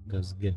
Газге.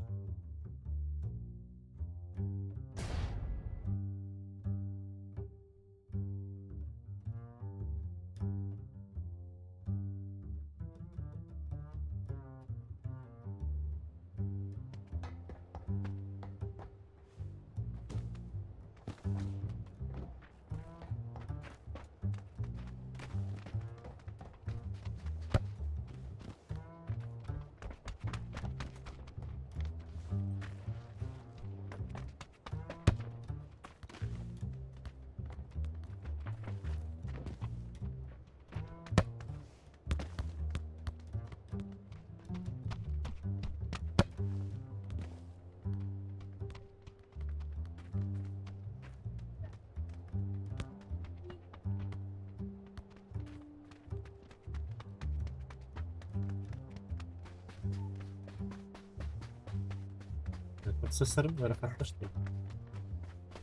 Процессорым ыарахаттар что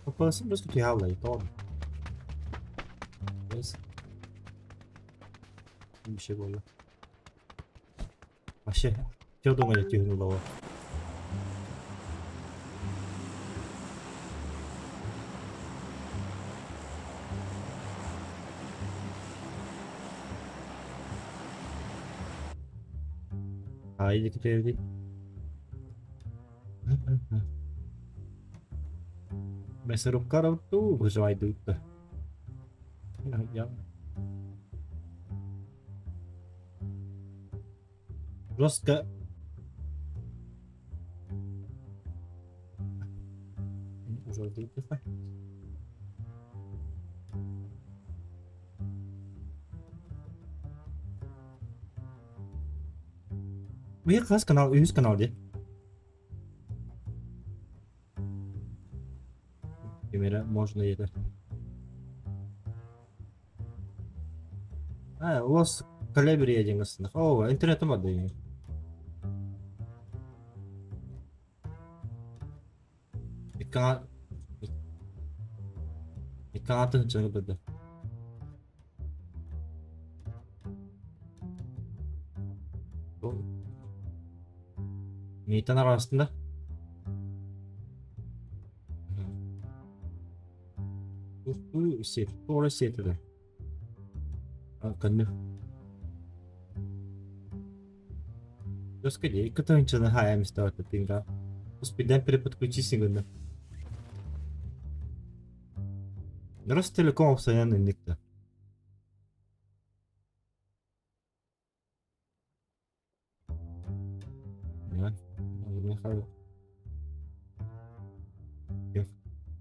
Процессорым просто киһаллай тоҕо Bir şey буолла. Вообще, Федоҥа түһүн ылаҕа. Аайы китэбит. Мясорубка туу выживайдыытта. Жестко Биир хас канал, үһүс канал дии. Кимэрэ можно етер. А, у вас калибр диэн астынах. Оо, интернетим бар дии. Икки икки атын чыгы Мийтен арасында. Туора сиэтилэр. Көннү. Господи, икки тыһыынчаны хаайам истэбэт Успейден переподключись гынна. Ростелеком обстоян инникте.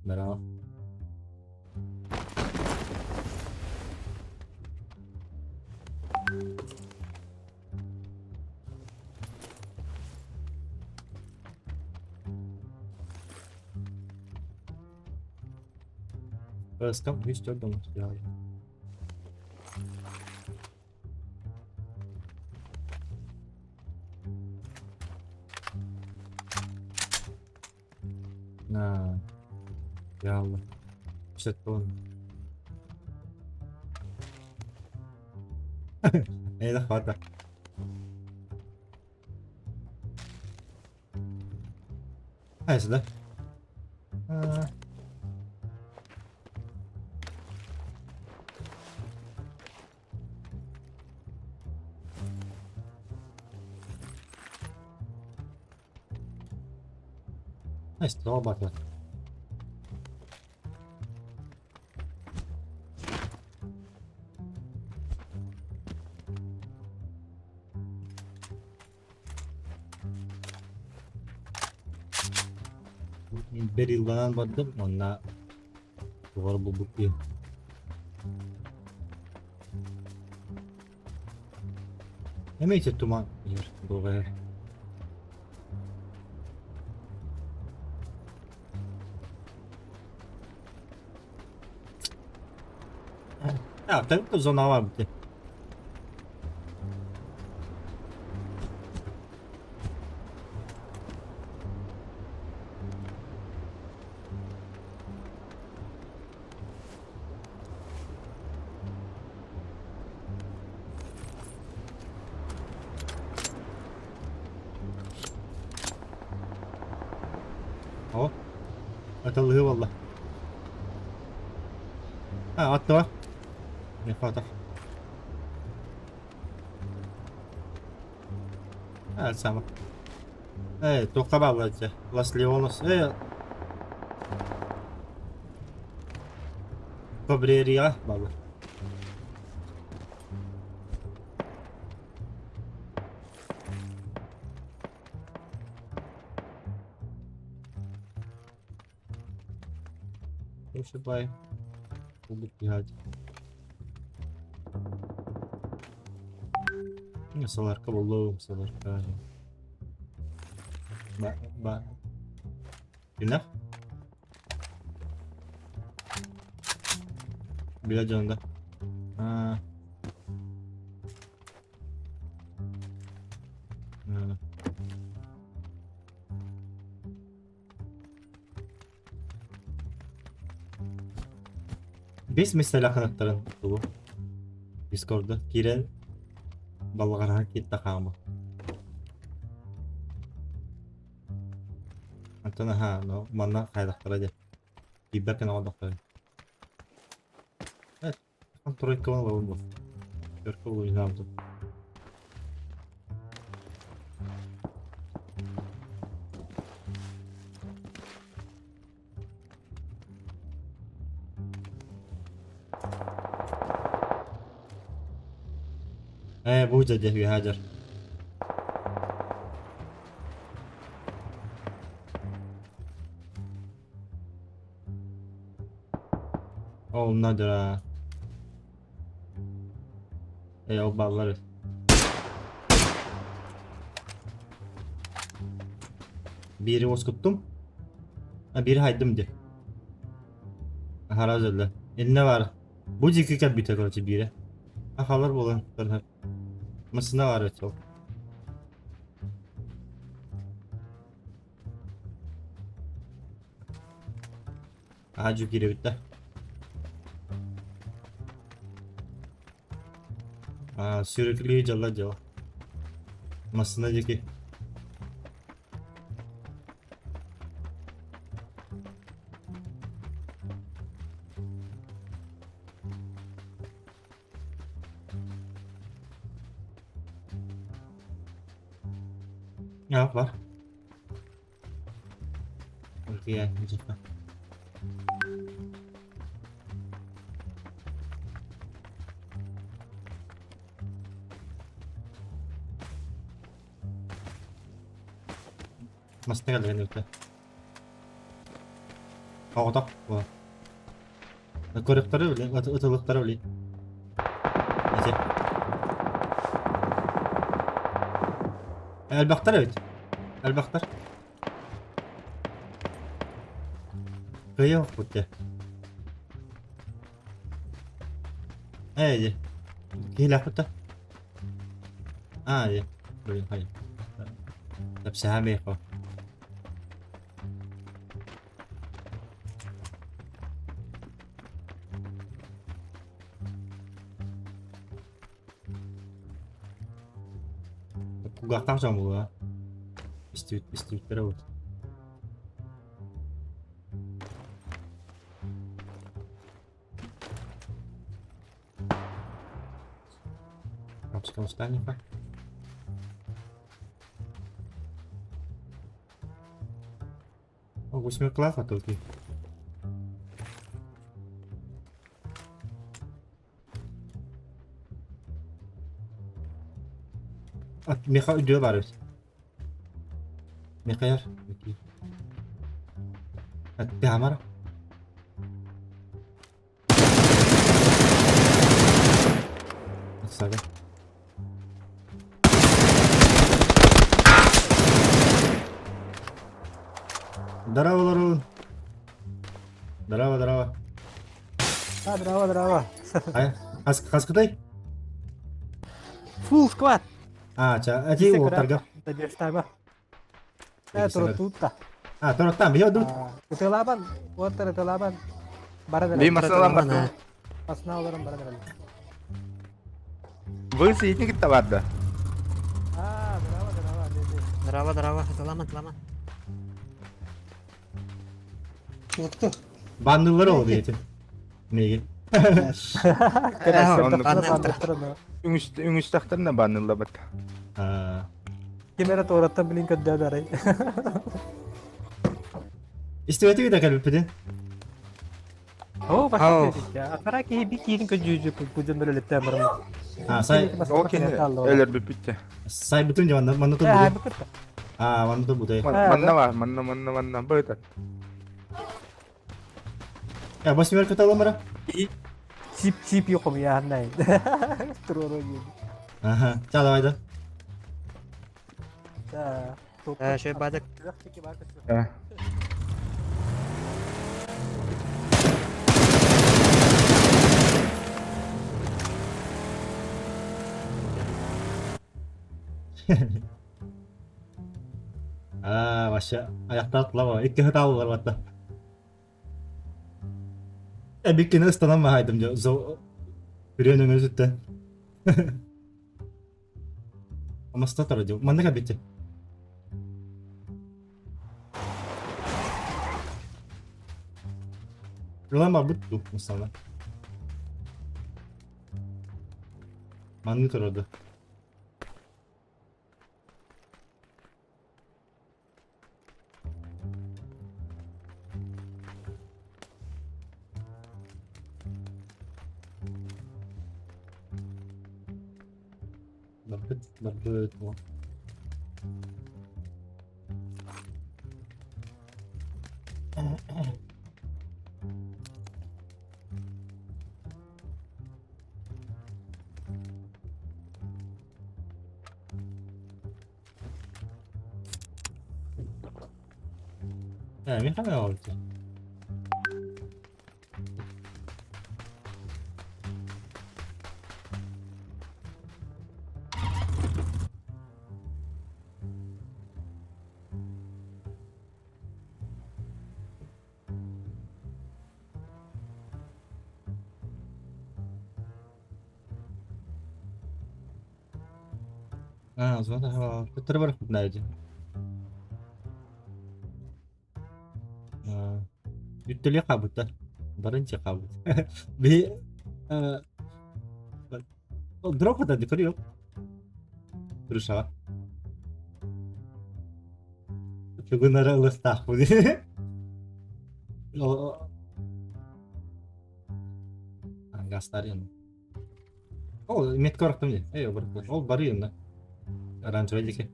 Здорово. Кырыскам үс төрт На. Ялла. 50 тонн. Это хвата. А, сюда. А. Nice, bak. Берилганан бардым, онна тугар булбут диэн. Эмиэ туман иһэр, дуоҕайар. А, так зона бар бит. Ыаллыһыы буолла. А, аттыга. Не хватов. А, сама. Эй, туохха бааллар дьэ? Лас Леонос. Эй, Фабрерия бааллар. Вышибай. Убегать. Не, соларка буллум, соларка. Ба, ба. Кимнэх? Билэ дьон да. Аа. Бес миэстэлээх кынаттарын тугу Дискорда киирэн баллаҕараһан киирдэ хаама. Антон аһаа, но манна хайдахтара дьэ. Киирбэккэ оҥордохторо. Тройка ылабын бу. Төркө булуйнаабытым. Ээ, бу дьэ дьэ үөһээ Ол надо. Ээ, ол бааллар. Биири уоскуттум. А биири хайдым дии. Аһара өллө. Иннэ баар. Бу диэки кэлбитэ короче биирэ. Ахалар буолан көрөр. Массыына баар эбит ол. Аадьу киирэбит да. Аа, сүрүкүлүү дьалла дьала. Массыына диэки. Аа, бар. Окей, дьэ. Мастыга да кэлбитэ. Оҕотох буо. Көрүктары били, ытылыктары били. Ити. Элбэхтэр эбит. Элбэхтэр. Кыайыахпыт дьэ. Ээ дьэ. Киһилээхпит да. Аа дьэ. Блин, хай. Тэпсэһэ миэхэ. Кулгаахтаах дьон буолуо. Истибит, истибиттэрэ вот. Апскалстанника. Восьмикласс, а тут Миха үдүө баар эбит. Михаяр. Атты Сага. Здорово, Ларун. Здорово, здорово. А, здорово, здорово. Ай, хас хаскытай? Full squad. А, ча, эти уолтарга. Дежтайма. Э, турутта. А, туруттан, биһи одут. Ытылабан, уоттар ытылабан. Бара Би масалан бардым. Масна олорон бара берели. Вы сиитин кытта барда. А, здорово, здорово, Здорово, здорово, ытылама, ытылама. Туохту. Баннылар ол диэтим. Миигин. Үҥүстэхтэринэ банныллабыт. Ким эрэ туораттан билин көрдөөн арай. Истибэтигит да кэлбиппитин? Оо, башка Аппара киһи би киирин көдьүүжү бу дьон өлөттөөн баран. А, сай Ол кини өлөрбүппүт. Сайбытын дьэ манна манна турбут. А, манна турбут. Манна бар, манна манна манна быта. Я восьмерка таламара. Чип чип юком я знаю. Туруору Ага, ча давай да. Да. Шөй бадык. Аа, вообще аяқтаатылар икки хатаалылар батта. Эбиккини ыстанан маһайдым дьэ Үрүөн өҥө сүттэ. Амаста тара дьэ. Манна кэлбитчэ. Ылан барбыт дуу, мустана. Манны турарды. Барбыт, барбыт, Ээ, мин ханна олордум? Аа, Төттөрү барыппыт дии. Үттэлиэ хаалбыттар. Барын дьиэ хаалбыт. Биһи дроп да көрүөх. Крышаҕа. Бүгүн эрэ ылыахтаахпыт. Гастарин. Ол метка барахтым дии. Эй, ол барыйын да. Оранжевый диэки.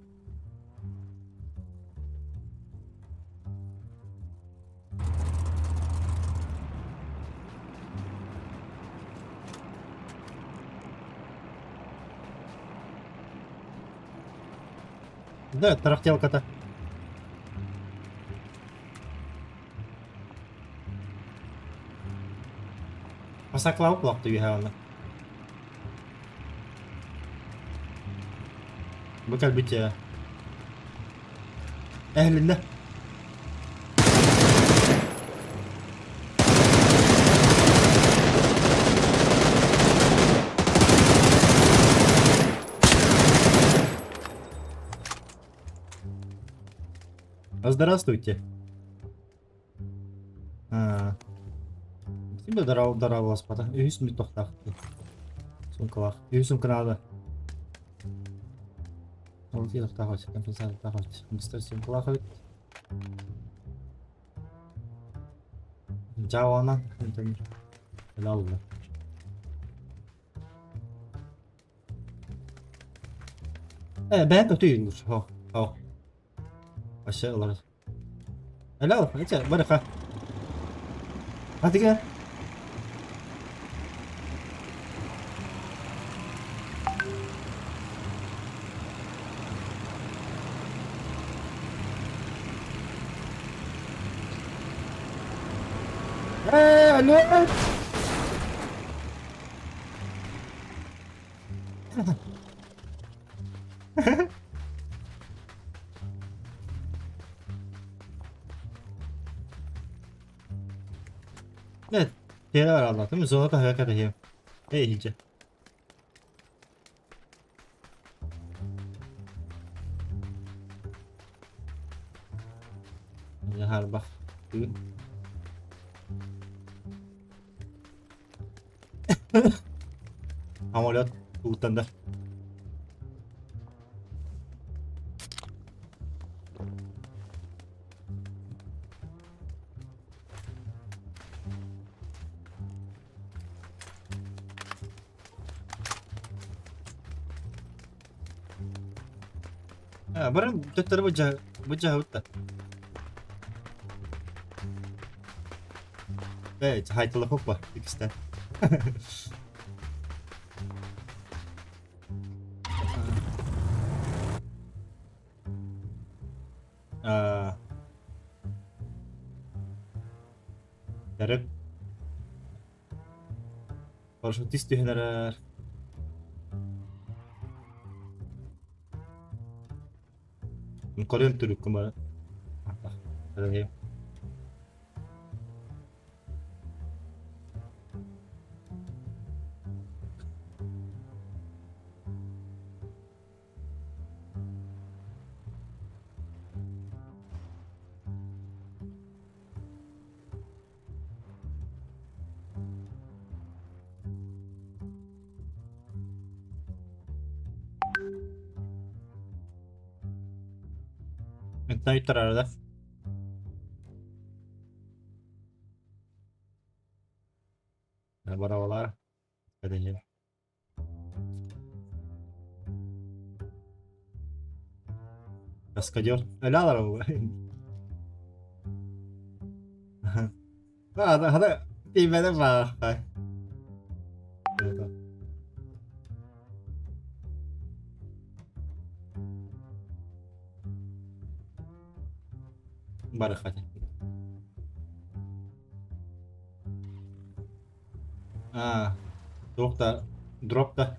Да, тарахтелка-то. Масаклау кулакты үһэ онно. Бу кэлбит эһилиннэ. Здравствуйте. Ким да дарааласпата. Үһүс мүт тохтаах. Сумкалаах. Үһүс сумканаада. Ол тохтаах компенсация Мистер сумкалаах эбит. Жауанан. Алла. Э, бэйэн көтүйүн Хо, хо. Вообще ылар. Алло, эче, барыха. Hadi gel. Э, алло. Evet. Diğeri var Allah değil mi? Zona da hakikaten Ey iyice. Харбах. Самолет ууттан да. Баран төттөрү быдьаһабыт да. Ээ, хайтылаппа иккистэн. Аа. Эрэ парашютист түһэн эрэр. Көрүөм түрүккүм бары. Интен arada. Барабалар. Каденье. Каскадер. Өлө бу. Hada тиийбэтэ баахтай. Бары хати. А, туох да дроп да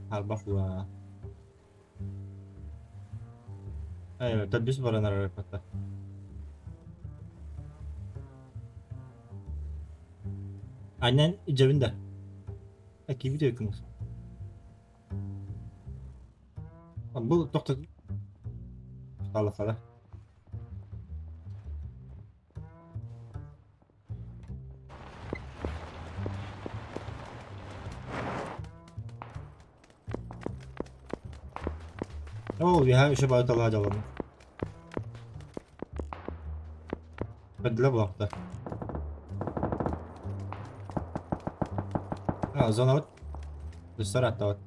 харбах була. Эй, төрдүс баран арараппата. Annen cebinde. Ki video yakınız. Bu doktor Allah Allah. Oh, я еще бают Allah alalım. Bedle bu. А, зона вот. Саратова.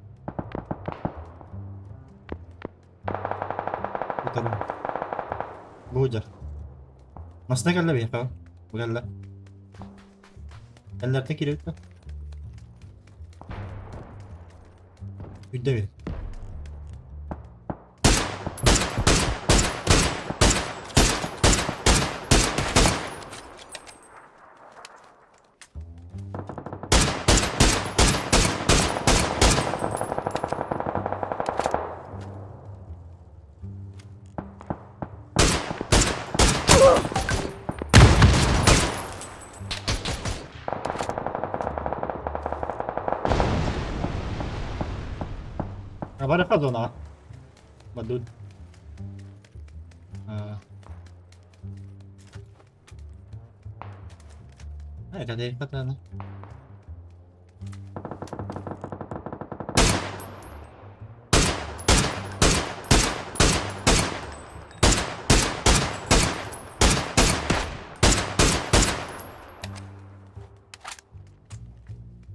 Утарым. Бу дьар. Масына кэллэ биһиэхэ. Бу кэллэ. Кэллэртэн киирбит да. Үрдэ. Барыха зона. Бадут. Это патана.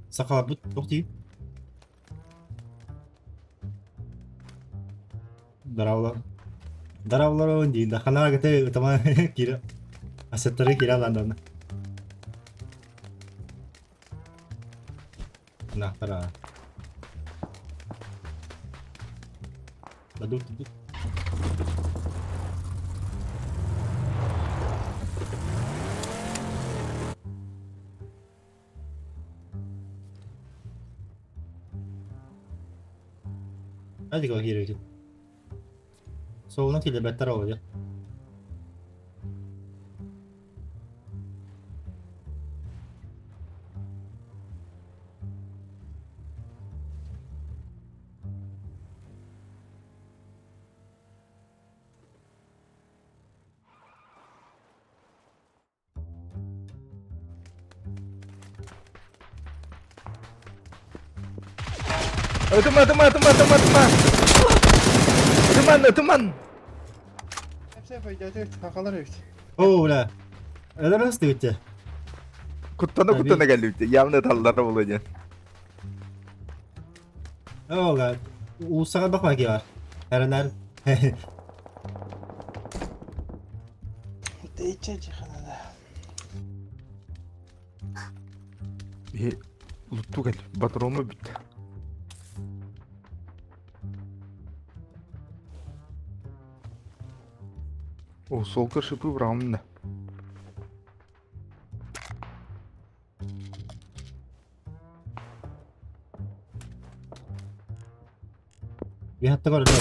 Сахаларбыт тохти. Даравлар. Даравлар он дейін. Хана кете тама кира. Асеттары кира ландан. На, тара. Дадут, дадут. Hadi киирбит. Суолунан киллэрбэттэр ол дьэ. Ытыма, ытыма, ытыма, ытыма, ытыма. Ытыман, ытыман. Оо, бля. Өлөрө сыстыбыт Куттана куттана кэллибит. Явно ыталлара буолуо диэн. Оо, бля. Уулуссаҕа бах маги бар. Эрэнэр. Биһи лутту кэл. Батрома бүттэ. О, солка шипы быраҕым да. Биһатта көрдө.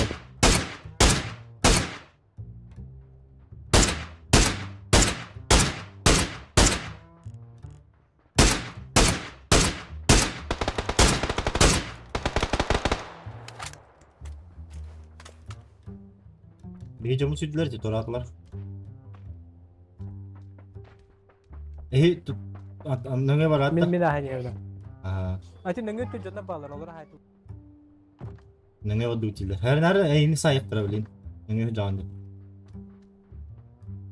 Биһи дьоммут сүрдүлэр дии туораатылар. Эһи нөҥө бараат Мин мин аһан иһэрдим. Аа. Ати нөҥө өттүн дьонно баалар, олор аһай. Нөҥө одуутилер. Хэр эйини сайыктыра билин. Нөҥө жаанды.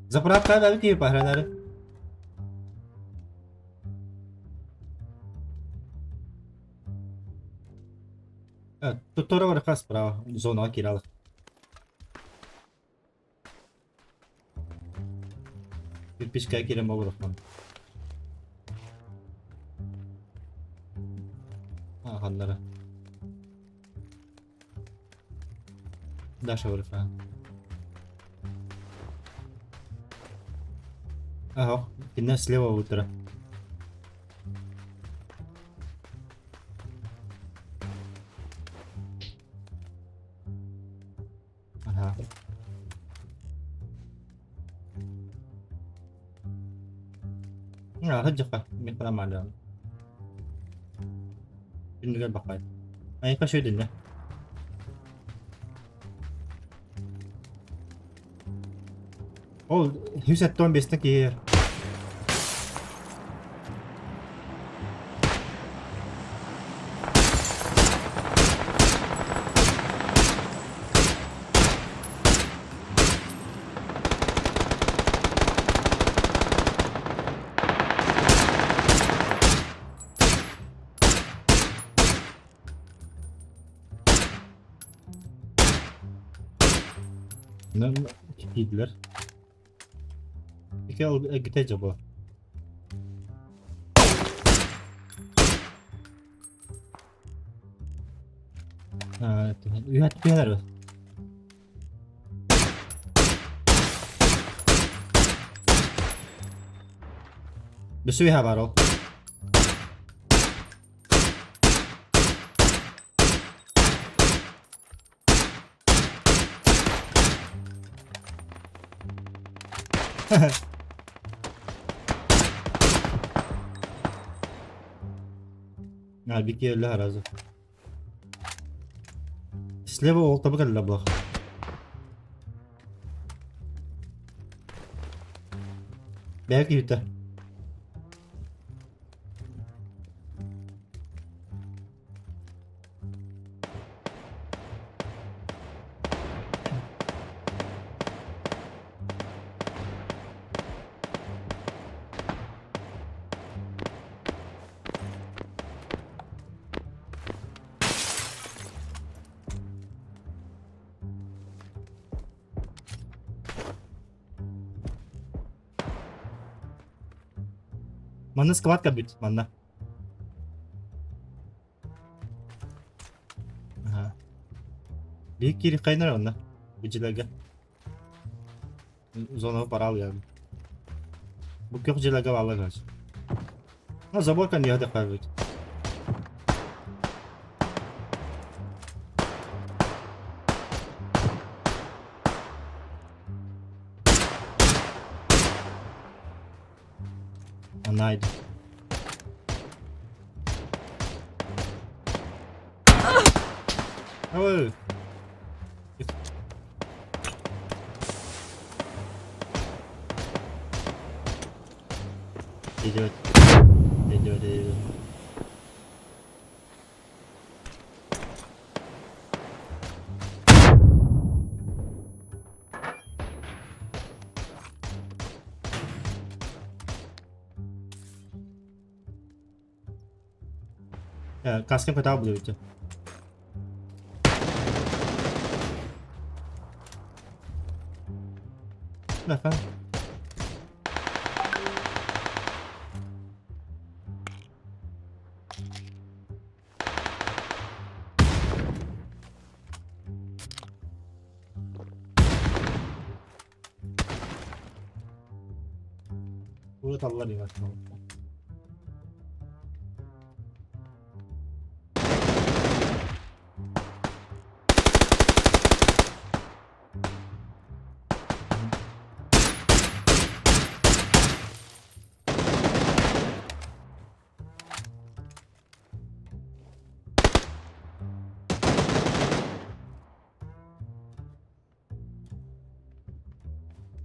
Заправка да бити пахранары. Туттара бар справа зонаға киралы. Кирпичка кирем болур. Ханнара. Даша бар. Ага, кине слева утро. Ага. Сылдьахха, мин харамаалаан. Түннүгэр бакай. Айка шөйдүннэ. Ол 175 киһи. Киирдилэр. Ики ол эгитэ дьобо. Үһэт түһэр. Бүсү бар ол. Бики өллө разы. Слева ол табы кэллэ блах. Бэйэ киһитэ. Манна складка бүт, манна. Ага. Биир кири хайнар онно. Бу дьиэлэргэ. Зонаҕа парал яғни. Бу күөх дьиэлэргэ бааллар короче. Ну, заборка не будет. Найд. Ой. Идет. Идет, идет. Каска көтөҕө булуйчу. Нафан. Уруталлар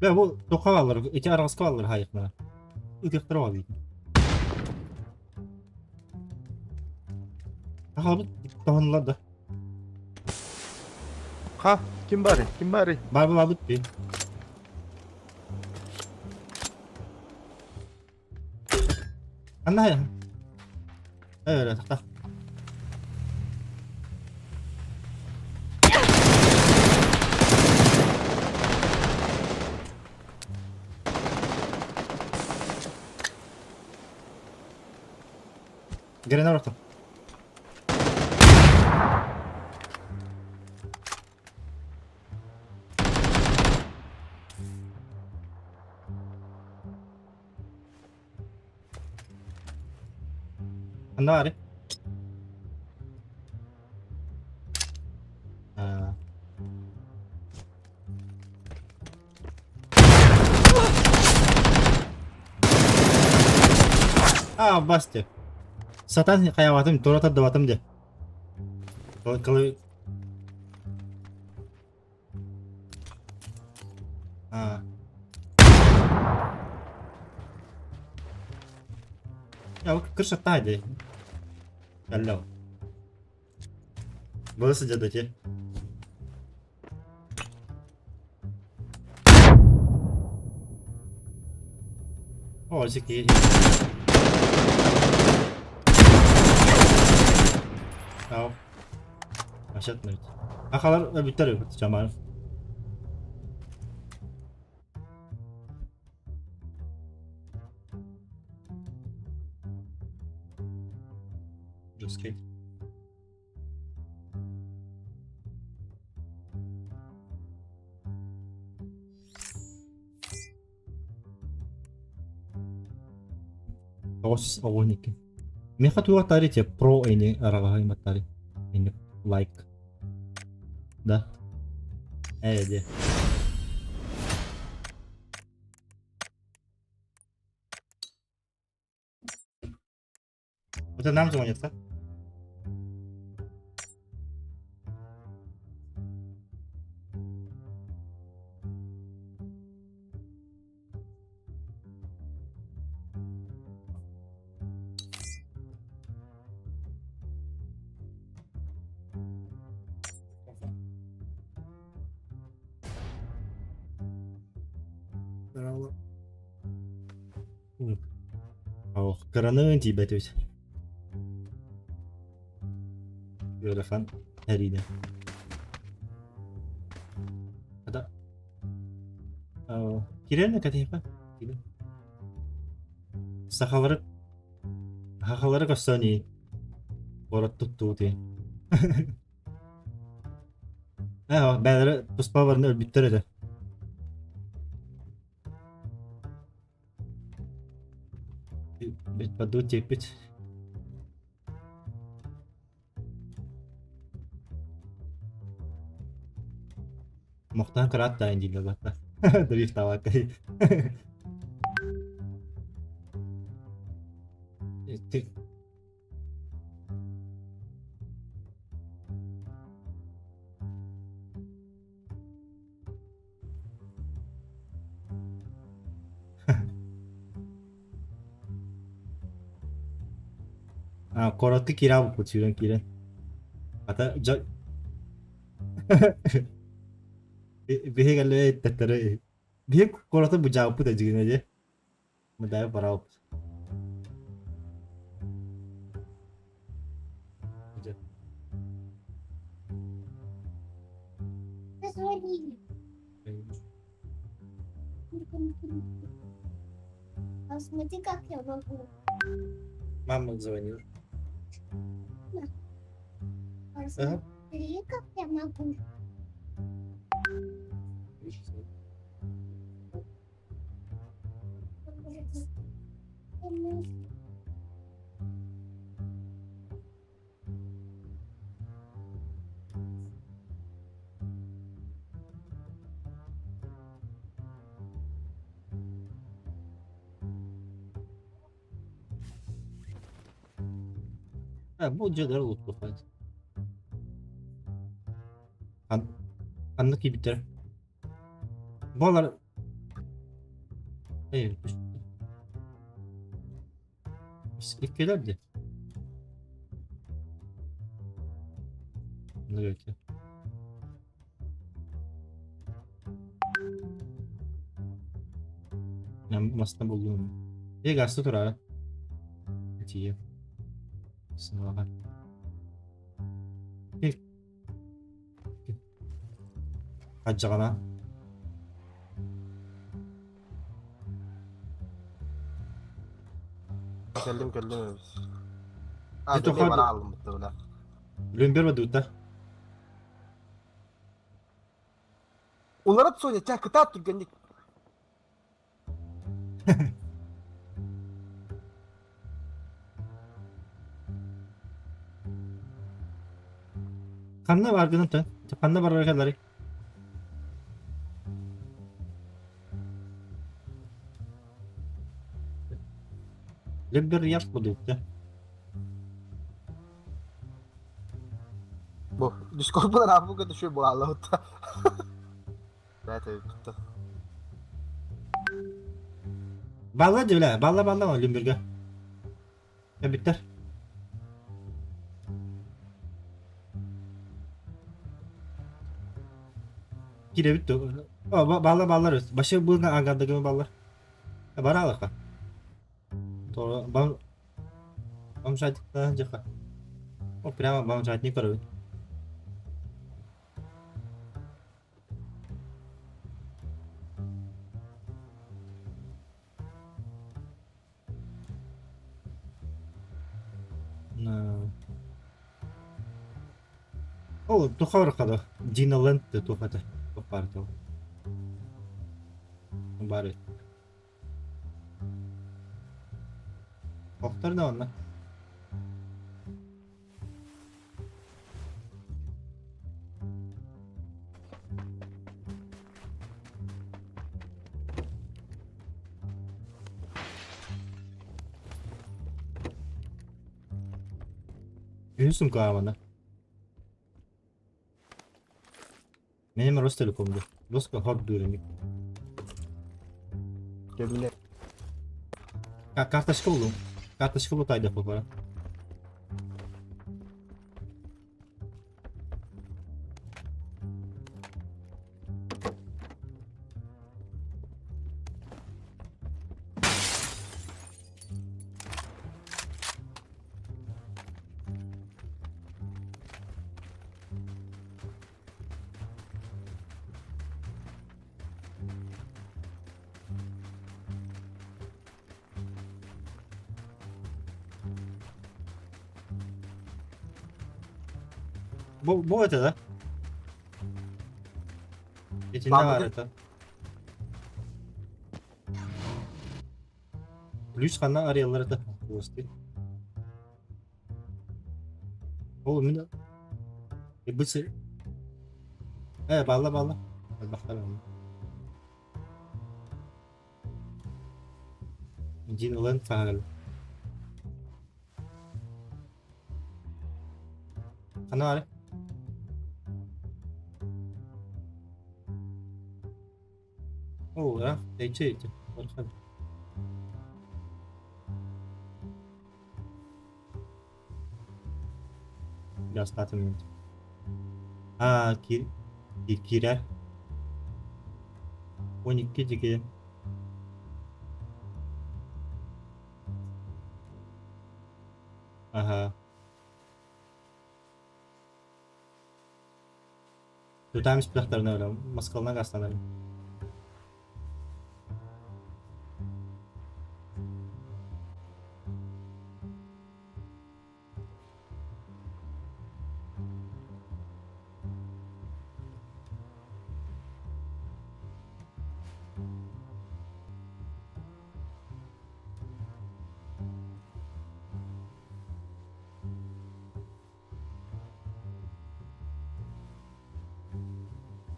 Бля, бу туохха бааллар? Ити араҕаска бааллар хаайыахтара. Ытыахтара бааллар. Хаалбыт тоһуннулар да. Ха, ким баарый? Ким баарый? Баар баабыт дии. Анна хайа? Э, тахта. Гренар орто. Ханна баарый? Аа. Аа, басты. Сатан хайаабатым, туора тардыбатым дии. Кылы Аа. Я крыша дии. Алло. Было сидят эти. О, зики. Ау. Ашатмайт. Ахалар бүттер жаман. Жесткий. Тоҕус 12. Миэхэ туох тари те про ини араҕаһы Ини лайк. Да. Ээ де. Это нам звонит, да? Ох, кыраны тиийбэт эбит. Ыарахан эриинэ. Хата киирэн кэтиэххэ киирэн. Сахалары сахалары көрсөн ии куорат туттубут ии. Ээ бээлэрэ туспа баран өлбүттэр этэ. Бит тиэппит. Мохтоон кыраат таайын дииллэр батта. Дрифтоваккай. А, короткий киирэ сүүрэн киирэн. Ата дьон биһиги эллэ эттэттэрэ биһиги куораты быдьаабыппыт эдьигинэ дии. Мыдайы бараабыт. Мне звонили. А смотри, как я могу. Мама звонила. А смотри, как я могу. Бу дьиэлэр лутуохайт. Ханна киирбиттэрэ? Буолар Иккилэр дии. Маста буллум. Е гаста турара. Тиийэ. Сыналаҕа. Хадьаҕана. Кэллим кэллим эбит. А, били бара аллым бутта бля. Блюмбер бадута. Уларат Соня, ча кытаат түргэнник. Ханна бааргын та? Ханна барар кэллэри? Леббер яп будукта. Бу, Discord булар апы көтүшү буолла утта. Бэт эбит. Балла дии балла балла Люмберга. Эбиттэр. Кирэбит балла баллар башы быына ангардыгы баллар. Бара алаха. То бам бомжатик жаха. О, прямо бомжатник көрөбүт. Ол тухар хада Дина Ленд тухата тухар Бары. Охтар да онна. Үһүс каамана. Менем Ростелекомду. Доска хот дурник. Кэбиле. Карточка булдум. Карточка бу тайда попара. Бу это да? Итиннэ баар это. Плюс ханна арыяллар это. Господи. Ол мин бысы балла балла. Бахтар. Дин Ленд фагал. Ханна баар? О, да, эйче эйче. Бархан. Гастаты минут. А, кир кирер. 12 диги. Ага. Тутаам испэхтэринэ өлө Москванан гастанарым.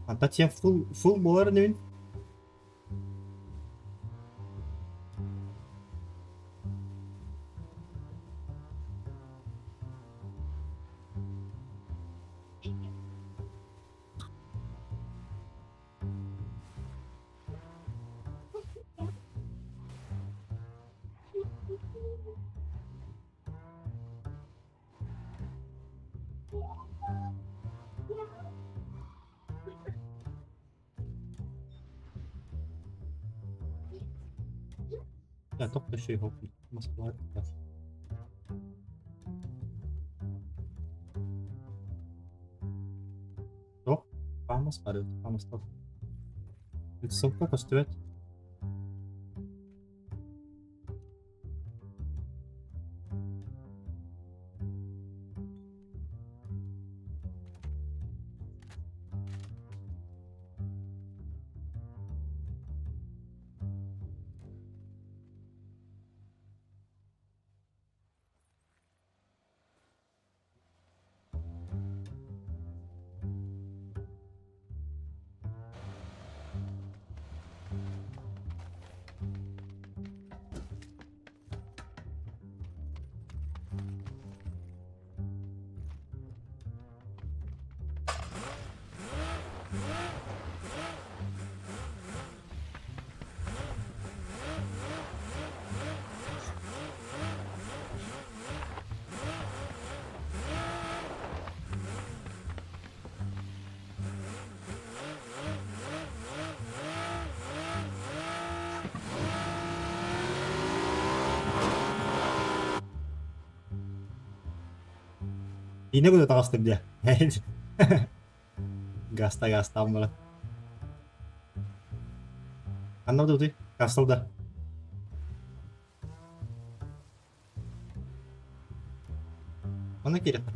Антон сен фул фул буолар инибин. Я топ еще его Москва. Топ, Фамас барыт, Фамас топ. Ссылка көстүбэт. Иинэ куда таҕыстым дии. Гаста гастаан баран. Ханна бутуй? Кастылда. Манна киириэххэ.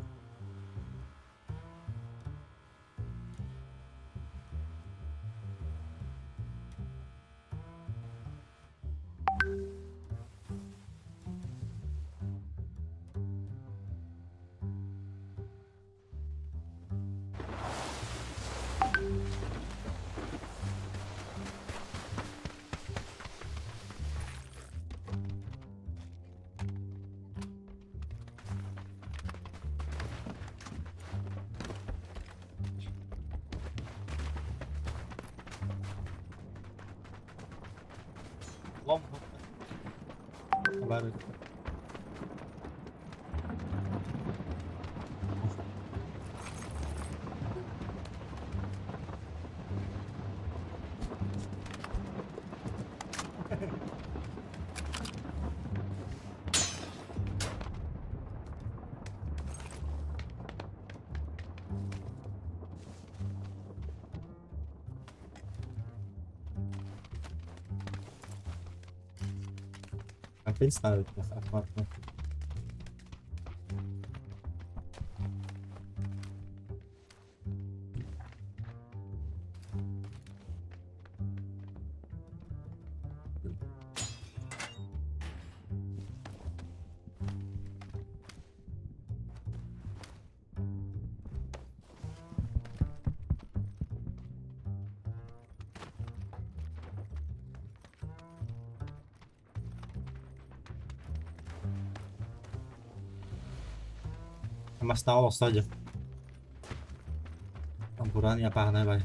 Бар. Опять ставить нас аккуратно. Мастаҕа олохсо дьэ. Буран япаһынай бай.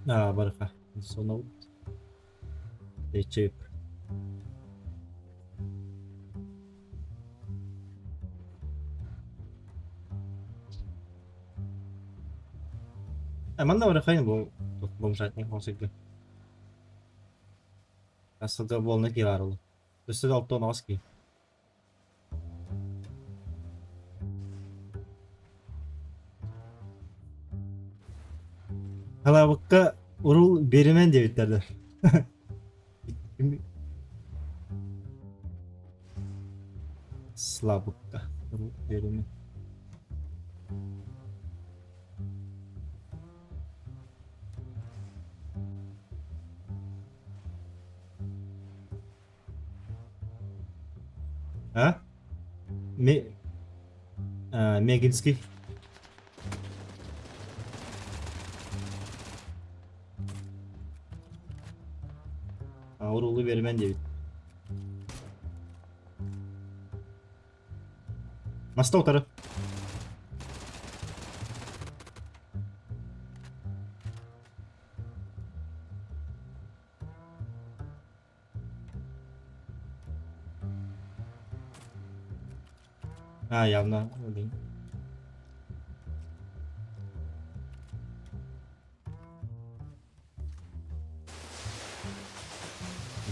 Аа, барыха. Сонобут. Чип. Манна барыхайын бу. Бомжатник хосыгы. Асылга болны киарыл. Өссө да алтон ас ки. Халабыкка урул беремен диэбиттэр да. Слабыкка урул беремен. А? Ме... А, Мегинский. А, уруулуу биэримэн диэбит. Маста утары. А, явно. Блин.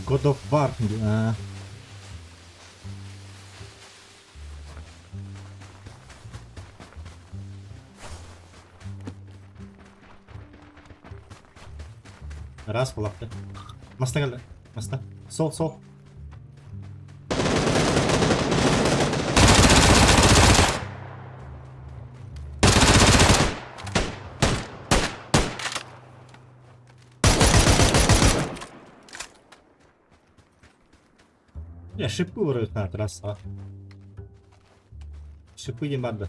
God of War. А. Раз булакты. Маста кэллэ. Маста. Сол, сол. Я шипы вроде на трасса. Шипы не барды.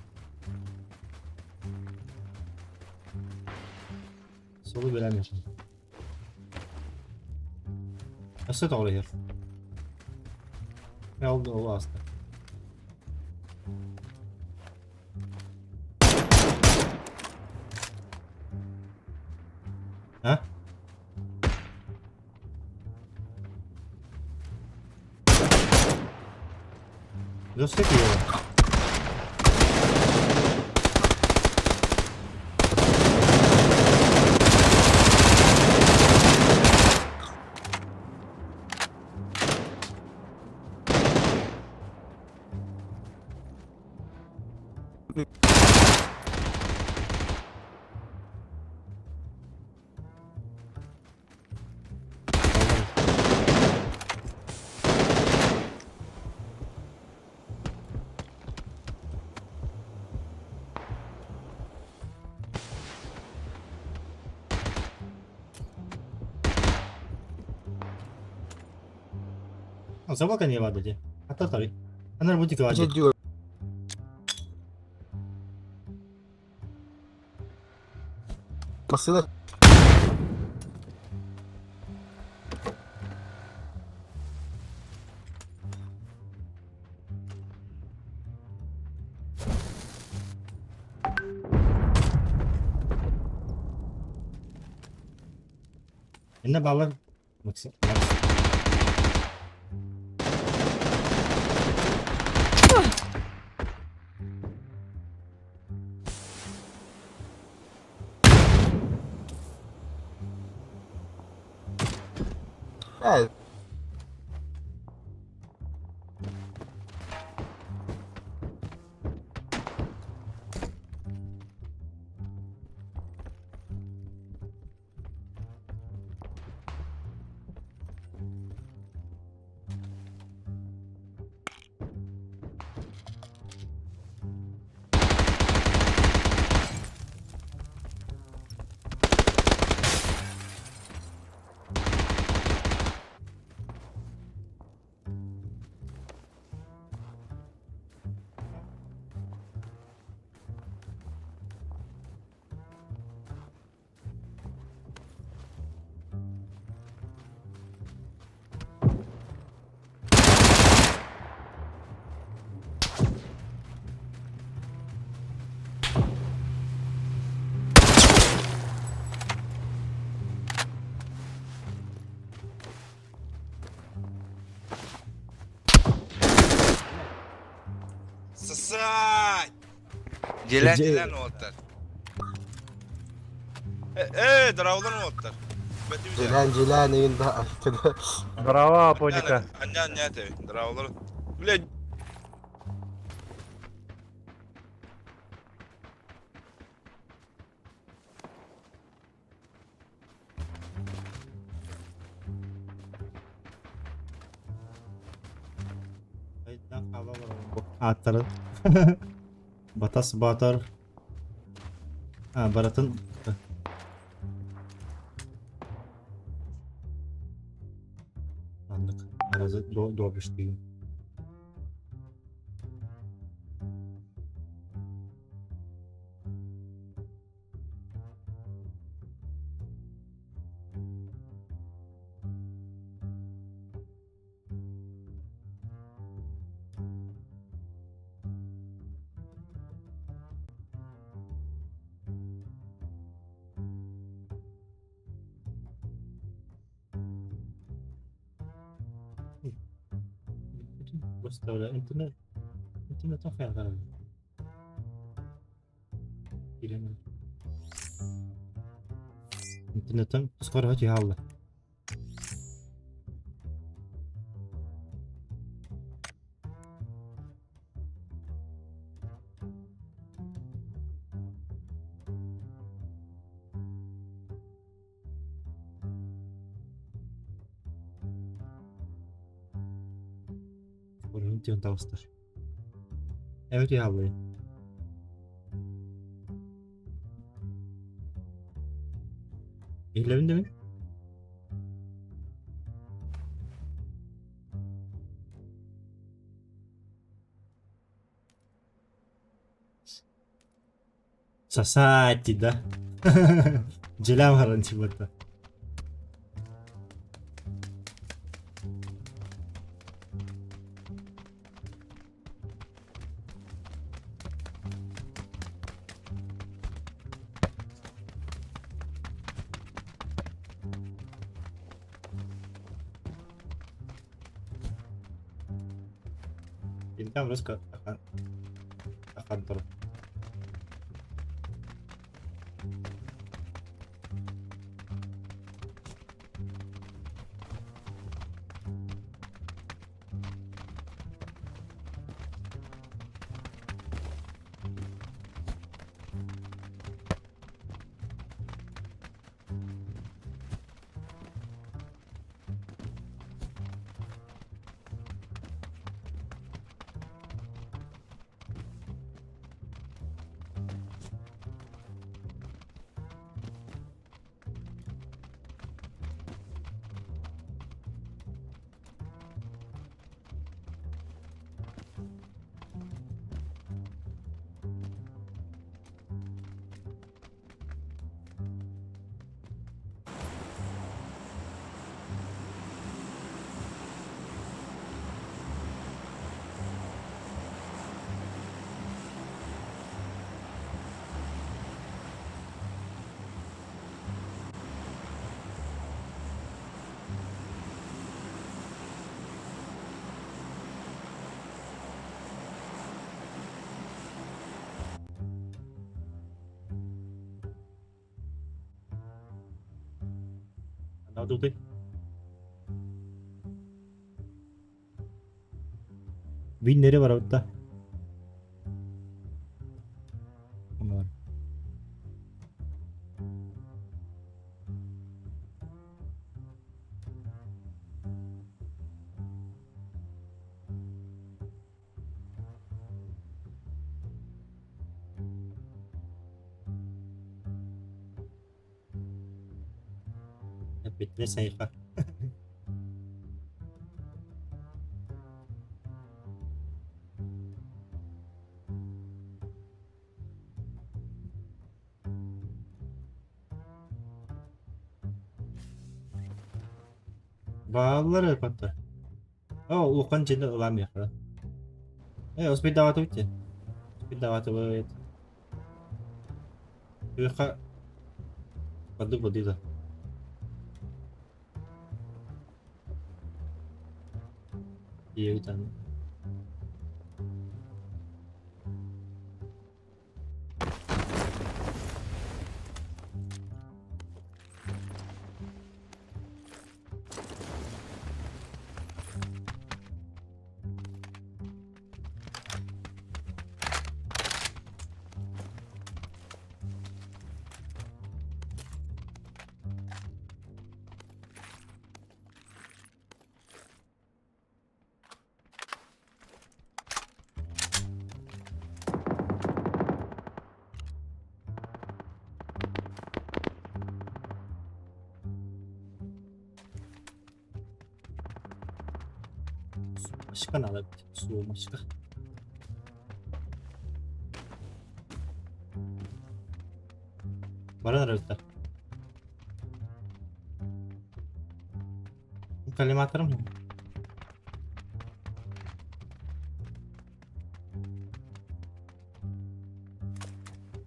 Солу билэммин. Өссө тоҕо иһэр. Ол ол ааста. А? Өссө киһи Собака не ладно тебе. А то второй. Она будет гладить. Массыына Инна баллар. Максим. Ээ, Сосать! Дьиэлээн, дьиэлээн уолаттар. Э, драулар уолаттар. Бэтибит. Дьилээн дьилээн игин да Браво, Апоника. Анньа анньа этэбин. Драулар. Блядь. Ааттарын. Батас Батор. А, баратын. Маннык. Аразы добыштыйын. Выставляю интернет. Интернет файлары. Киирэн Интернеттэн скоро хаалла. Орун таҕыстар. Эбит хааллай. Иһиллэбин да мин? Сосать, да? Дьилэм харан чыбыта. Интам руска ахан тур. Надутый. Виннери бар да. Бар. Эппитинэ сайха. Бааллар эрпатта. Оо, улахан дьиэни ылаамыахха. Ээ, успейдаабатыбыт дии. Успейдаабатыбыт. Күөххэ бардык бардыы да. Ийэбит аны. Сумочка надо быть. Сумочка. Баран эрэлтэр. Коллиматорым.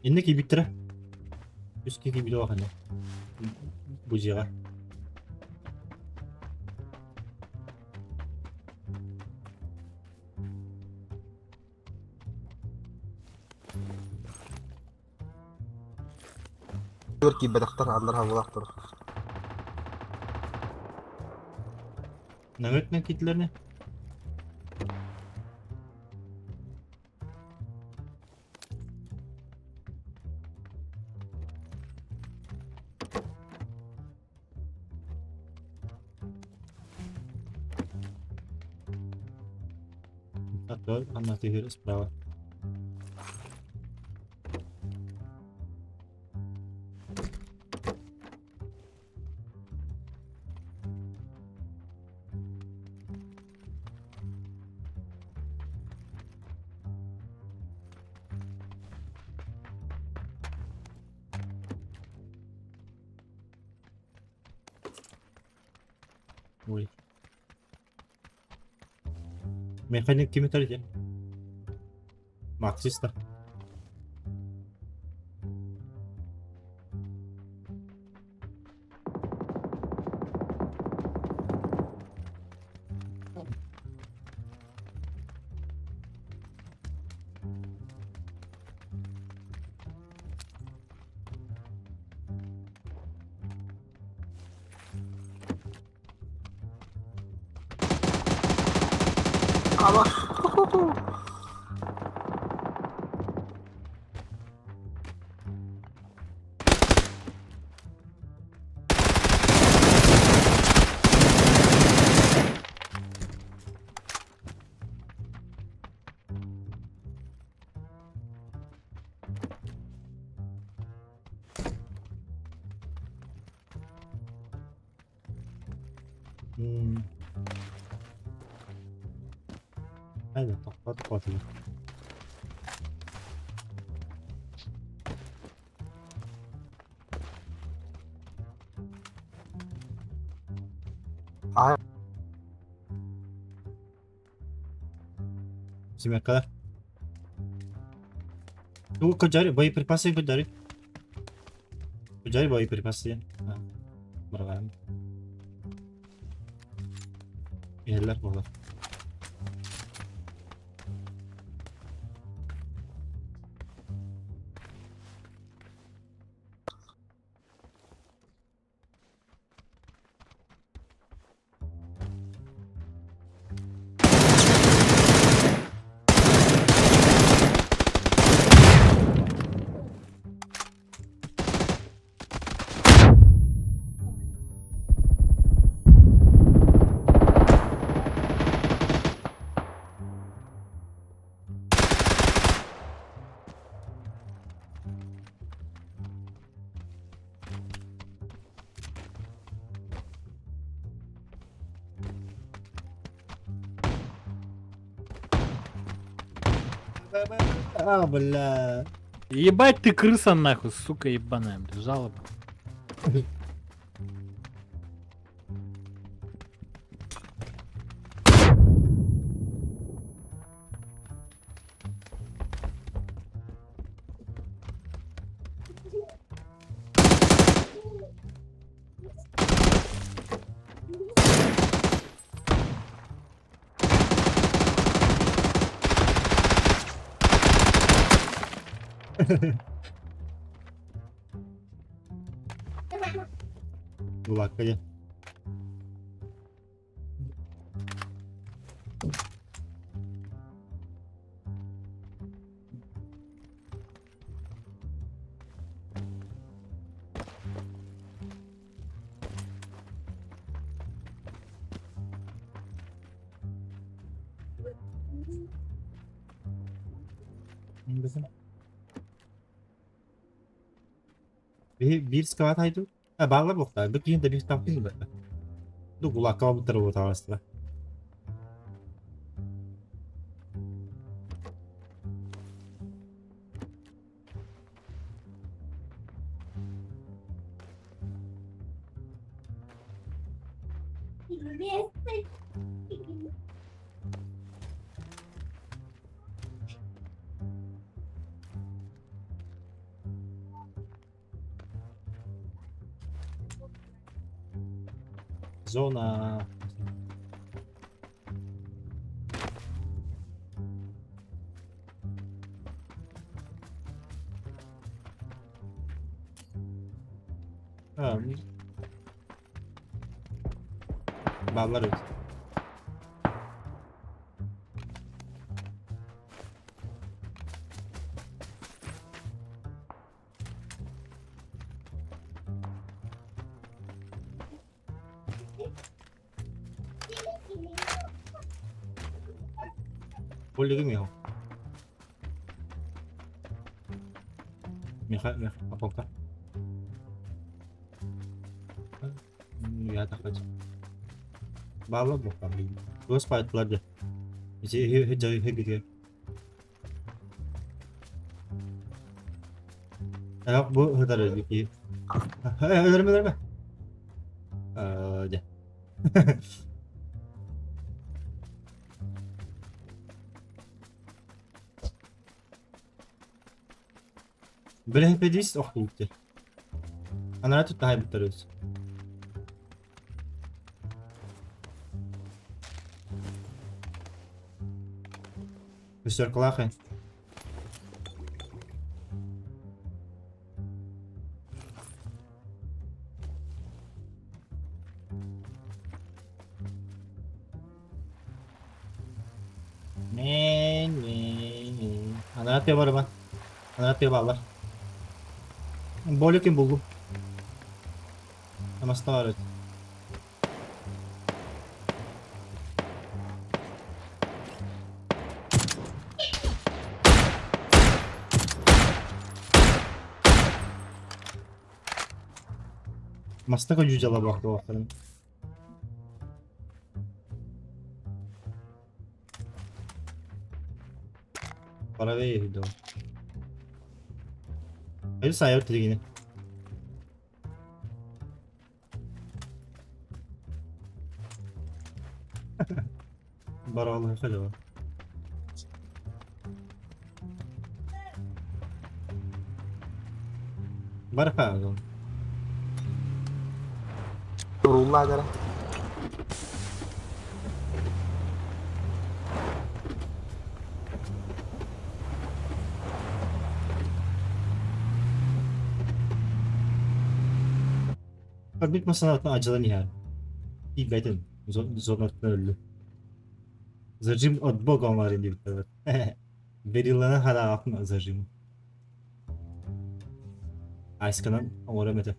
Инне киирбиттэрэ. Үс киһи киирбитэ улаханна. Бу дьиэҕэ. Өр киирбэтэхтэр, аннар хаҥылаахтар. Нөҥөтүнэн киирдилэр ини. А то она теперь справа. Ой. Механик кими тарите? Марксиста. Ама. Айда, тохтоо тохтоо. Аа. Семерка. Тугу көрдөрү, боеприпасы көрдөрү. Көрдөрү боеприпасы. Барҕаан. Иһэллэр буолар. А, бля. Ебать ты крыса нахуй, сука ебаная, бля, жалоба. Булакка диэн. Биһи биир скават хайдуу. А баалар буохтаа. Бу киһин да биир таптыыр да. Ду кулаакка бутар буотаҕастара. Зона. А, Баллар эбит. Боллигым миэхэ. Миэхэ, миэхэ, апалка. Я так Баалар буолла. Туос пайтылар дьэ. Ити дьэ Бу ытар өлбүт Өлөрмө өлөрмө. Дьэ. Бэлэһипэдиис охтубуттар. Анараа туттаһайбыттар өс. Үстөркалаах Анараа тыа барыма. Анараа тыа бааллар. Боликин буллум. Амаста бар эбит. Маста көдьүү дьала буолуохтарын. Правее иду. Hayır sayar yine. Баралы халява. Барха. Турулла дара. Bak masanın acılan yer. Тиийбэтин зонаттан өллүм. Зажим от бога оҥорон диэбиттэр. Берилланы хараҕатын зажим. Айсканан оҥором этэ.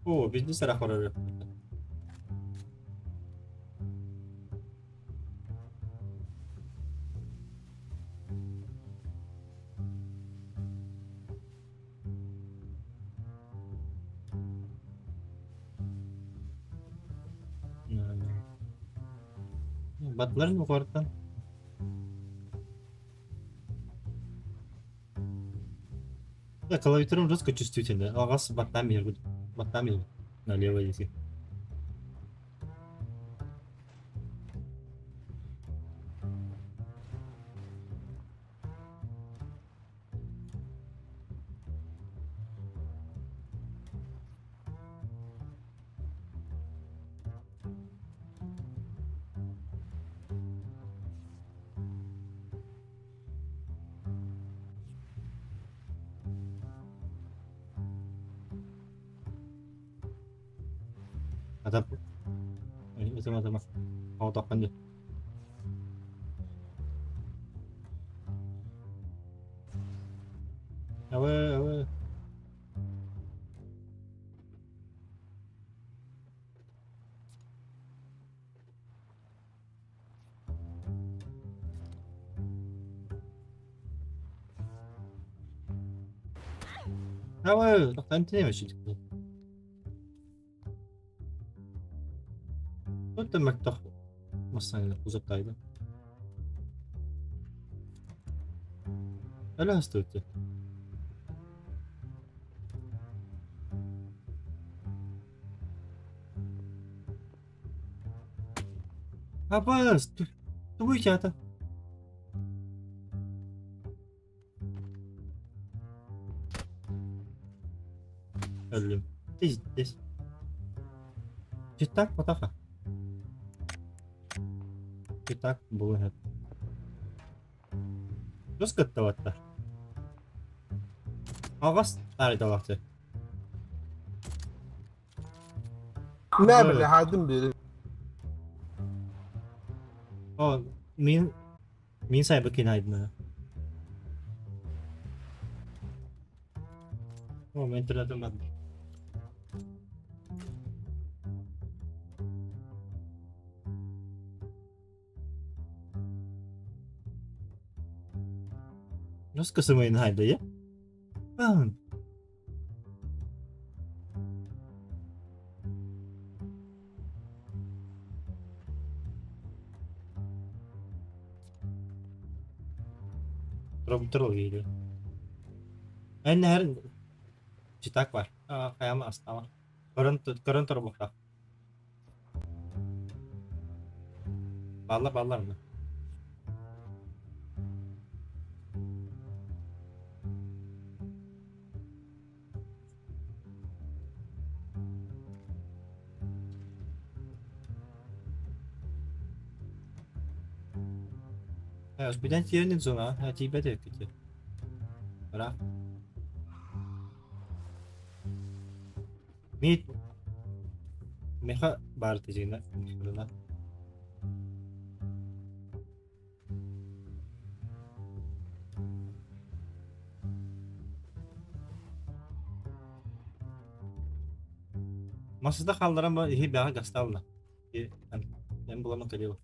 Оо, бизнес эрэ хорор. Батларын бу Да, клавиатурам жестко чувствительная. Ага, батами, батами налево если. Ата Ытыма ытыма. Оҕотоххун дии. Абы абы. Абы, тохтоон тиийэ Туттан мөлтөх массыына кузовтаайда. Өлө астыбыт. Абаас, тугуй чаата? Өллүм. Пиздец. Читак потаха. Читак булуһат. Тус кыттабаттар. Аҕас таарыйдалаахчы. Не бile хайдым бери. О, мин мин сайбы кинайдына. О, мен интернетим бар. Нас кысымайын хайда я? Бам. Робтер видео. Эн читак бар. Хайама астама. Көрөн көрөн торбухта. Баллар баллар mı? Бүтэн тиэрнин зона, тиийбэт эбиккит. Бара. Мит меха баар тизина. Масыда хаалларан ба иһи бэҕэ гастаална. Эн буламан кэлиэ.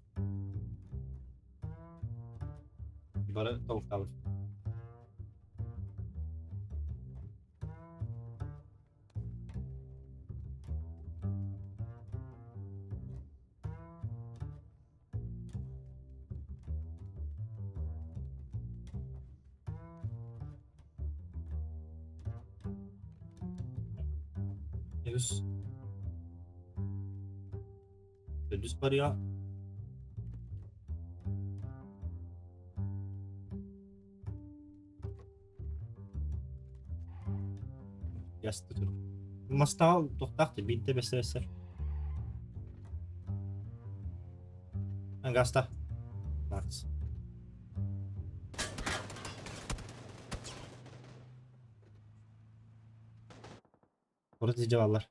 Бары толуктаабыт. Үс. Төрдүс барыа. Ясты тур. Мастаал тохтаах биирдэ бэсэ Ангаста. Макс. Урут дьаваллар.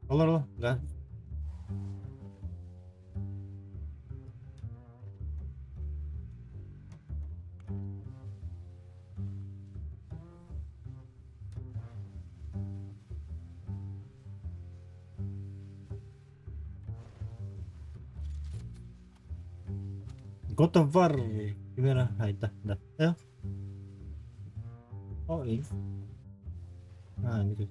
Олор ол, да. God of War примерно айда, да. О, и. А, не тут.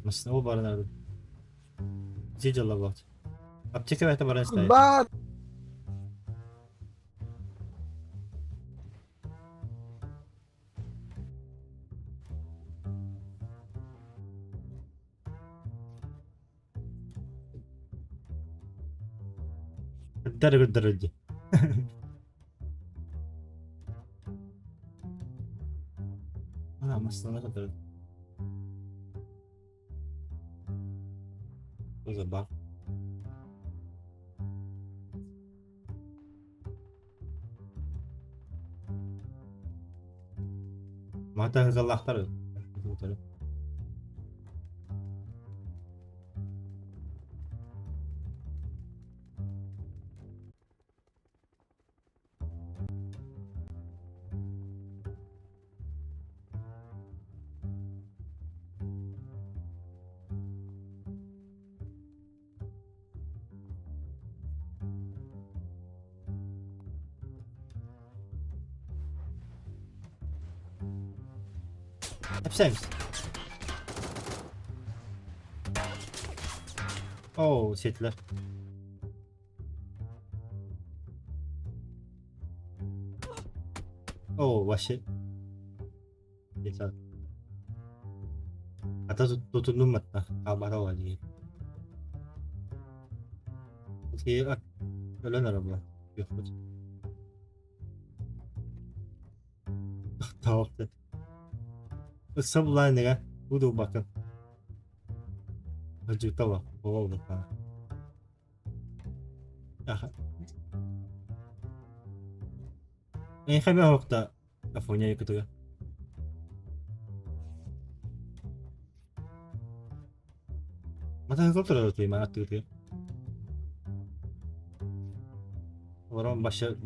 Масна баранар. Зидела вот. Аптека это баран стоит. Баар. Дорого дороги. А, масна который. Что за баг? Мата галлахтар. Эпсэмс. Оо, сиэтилэр. Оо, вообще. Ата тутуннум матта хаалбата ола дии. Өлөн эрэ була. Күөхпүт. Тоох Ыкса булаан бу дуубакын. Хадьыытала, оҕо улахан. Эйхэ оһохта Афоня якутуга. Матаһыкыл турар тыйма аттыытыгар. Олорон баша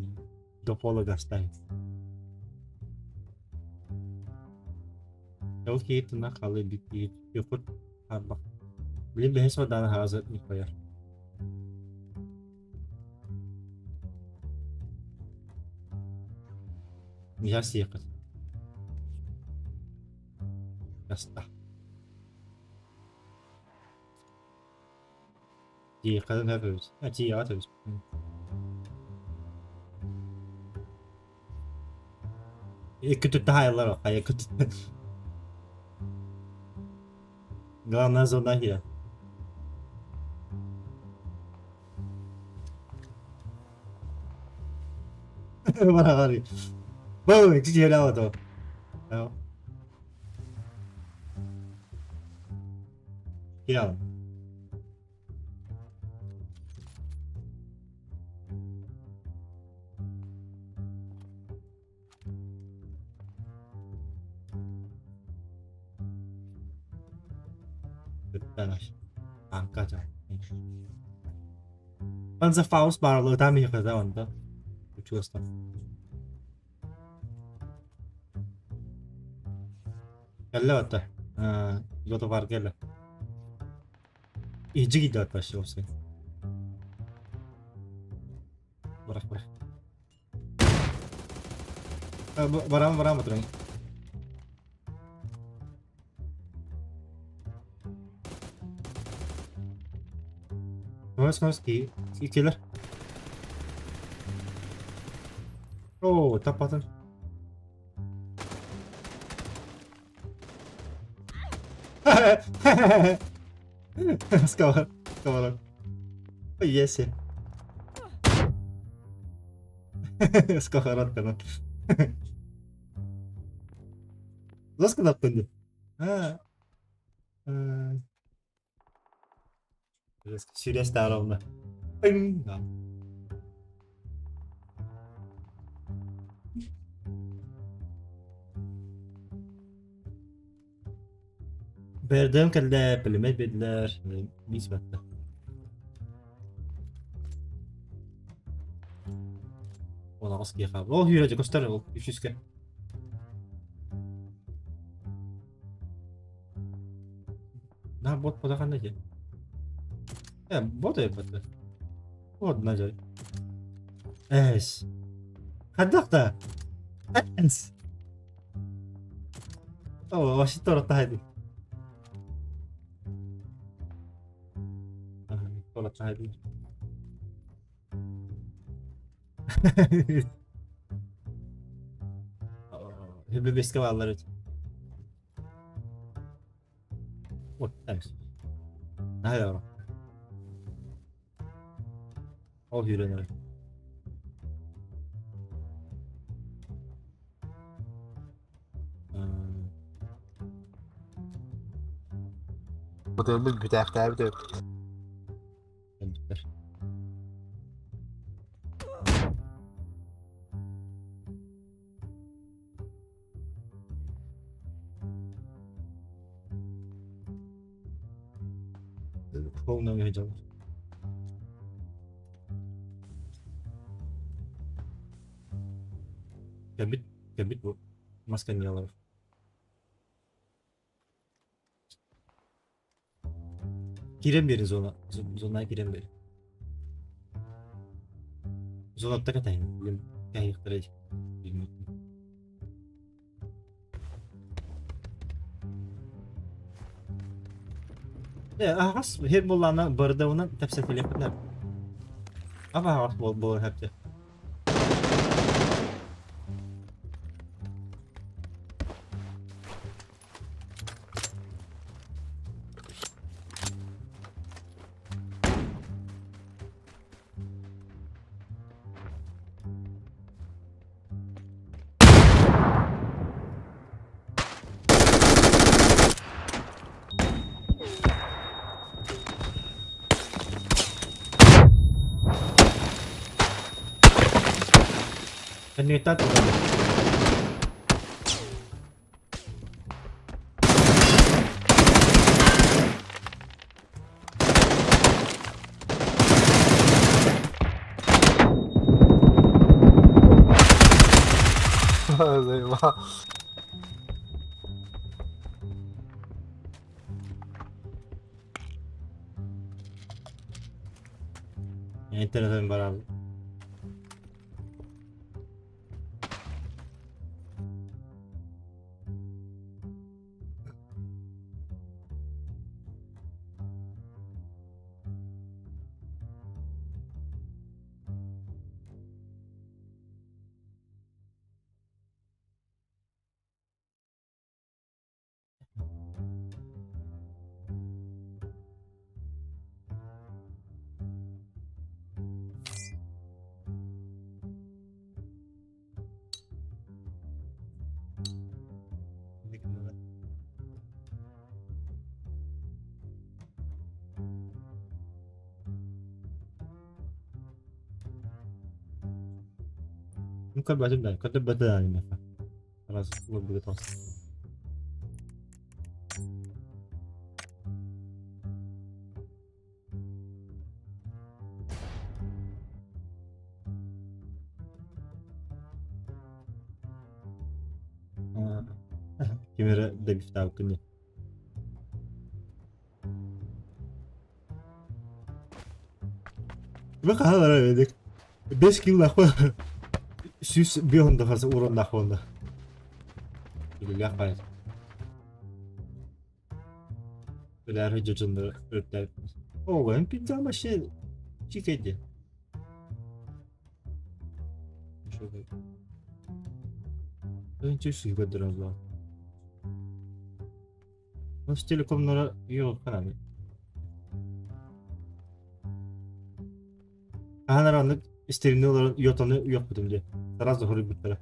до пола гастай. Ол киһи тына халы бит йокут харбах. Билин бэһис водааны хаазы никояр. Миһа сиэххит. Аста. Тиийэххитин сөп эбит. А тиийэҕит эбит. Икки түттэ хаайыллар хайа күтүттэ. Главная зона here. Бараҕары. Бу, икки ото. Киал. Panzerfaust баарлы ытаам иһиэхэ онто. Учуостан. Кэллэ батта. Готовар кэллэ. Иһдьи киирдэ вообще уопсай. Бырах бырах. Барам барам батырың. Көмөс көмөс ки келер. О, таппатын. Сковород. Сковород. Еси. Сковородканы. Ласка таптын деп. Сүүрээс ровно. Бердем кэллэ, пулемет биэрдилэр, биис батта. 18 киһи хаалла. Ол сүүрэ көстөр ол үсүскэ. На бот подаханна дии. Э, бот эбэтэ. Вот на дьай. Эс. Хайдах да? Эс. О, вообще торотаһай Торотаһай Хүбүбүскэ бааллар эбит. Вот thanks. Наһаа Ол сүүрэн эрэр. Бытырбыт бүтээхтээбит эбит. Кэлбиттэр. Полный сылдьаллар. Кэлбит, кэлбит бу маска не Киирэн биэрин зона, зонаҕа киирэн биэр. Зонатта кэтэһин, билим кэһиэхтэрэ дии. Аһаҕас һир буоллаҕына бырдабынан кэпсэтилиэхпит Аһаҕас буолуон сөп Кэнниттэн Заебал. Интернеттен барабын. Көрбөтүм да, көрбөтүм да миэхэ. Раз ылбыт Ким эрэ добивтаабыккын дии. Бу хаһан ара эбит. 5 киллаахпа 105 да хас уроннаах буолла. Үлэлээх баайы. Үлээр дьоннор өртөөп. Оҕо пизда вообще чикэйди. Сүүс Ростелекомнара yok kanалы. Ахан араннык истерини олорон йотаны уйаппытым дии. Сразу хоруйбуттара.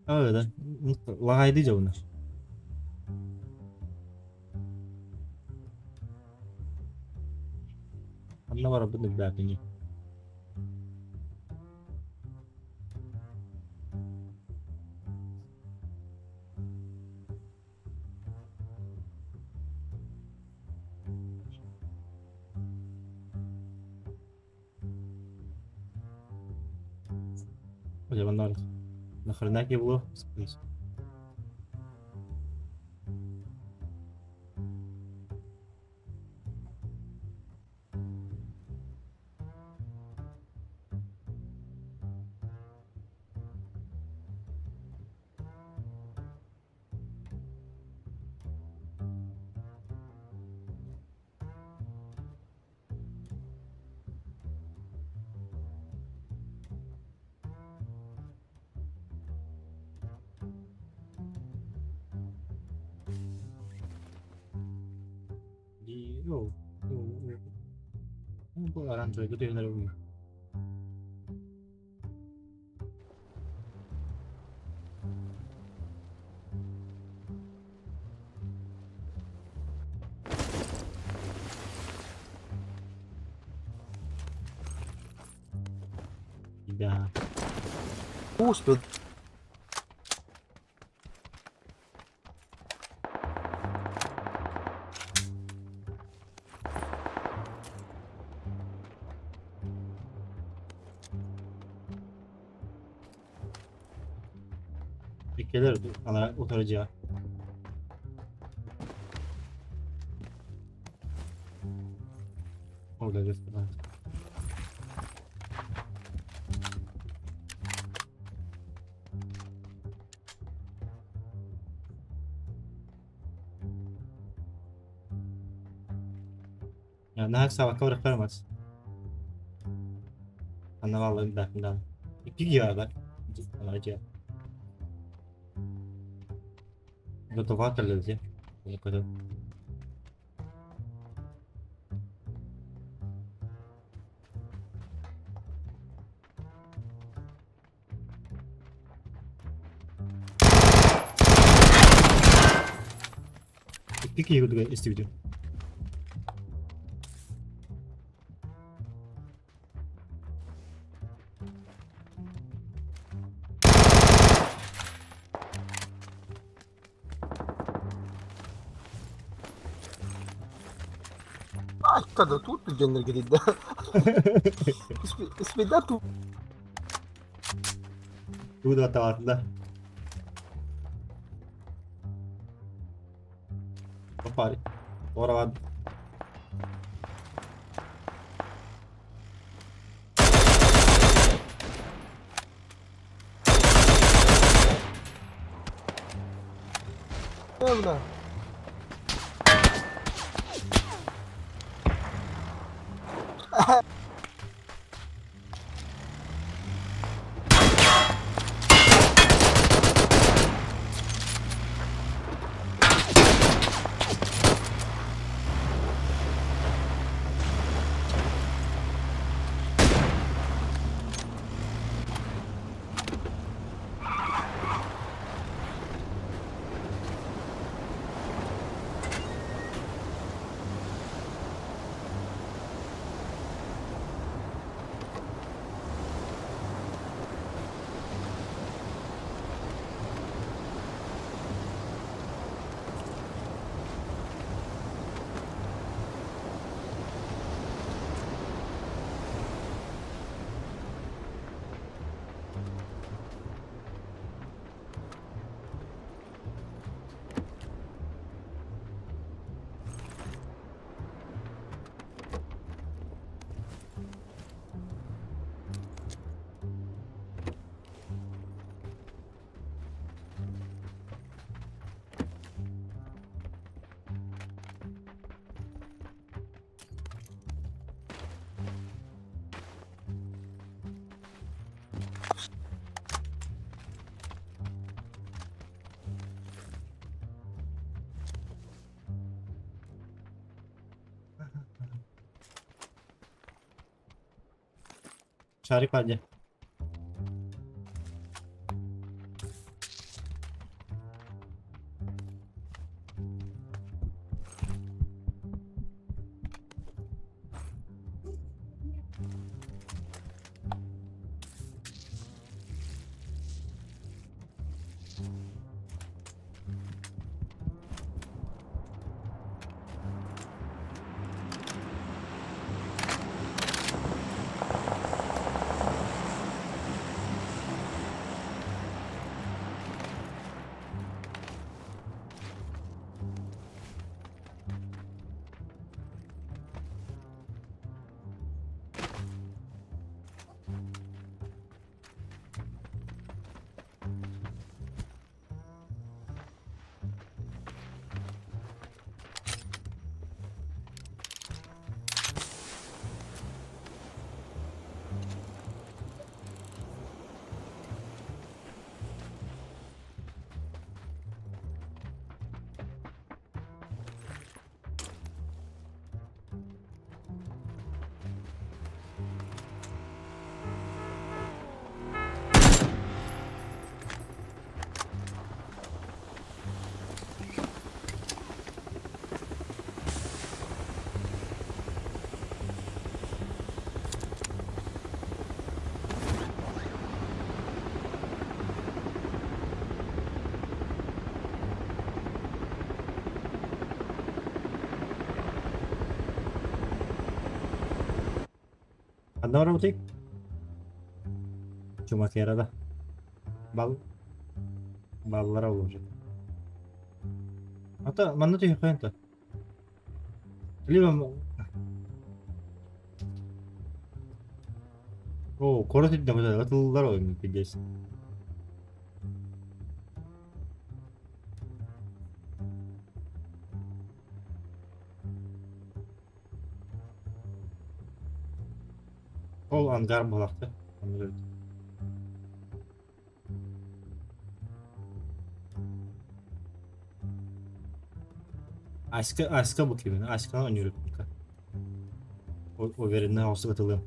Да. Лагайды дьэ Ханна барарбын да билбэппин. Дьэ манна нахрена кибло? Бу оранжевый түһүнэр Да. Успел. Кэлэр ана утары дьиэҕэ. Ол да Наһаа ыксаабакка барыахтара мас. Анна баалларын баахпын даҕаны. Икки киһи баар. Анара дьиэ. Готова кэллэ дьиэ. Көтөн. Икки киһи курдук истибитим. Айка тут түргэннэргэ дийдэ. Испида ту. Тугу да баттаабатылар. Опа, Ора Бля. Шарик паде. Ханна барабытый? Чумакера да. Бал. Бааллара уже. Ата манна түһүөххэ то. Либо О, куорат үрдэ ытыллар ойун пиздец. Ол ангар буолахта. Аська, Аська бу кимин? Аськаны оонньуурбукка. Уверенно оҕусу ытылыам.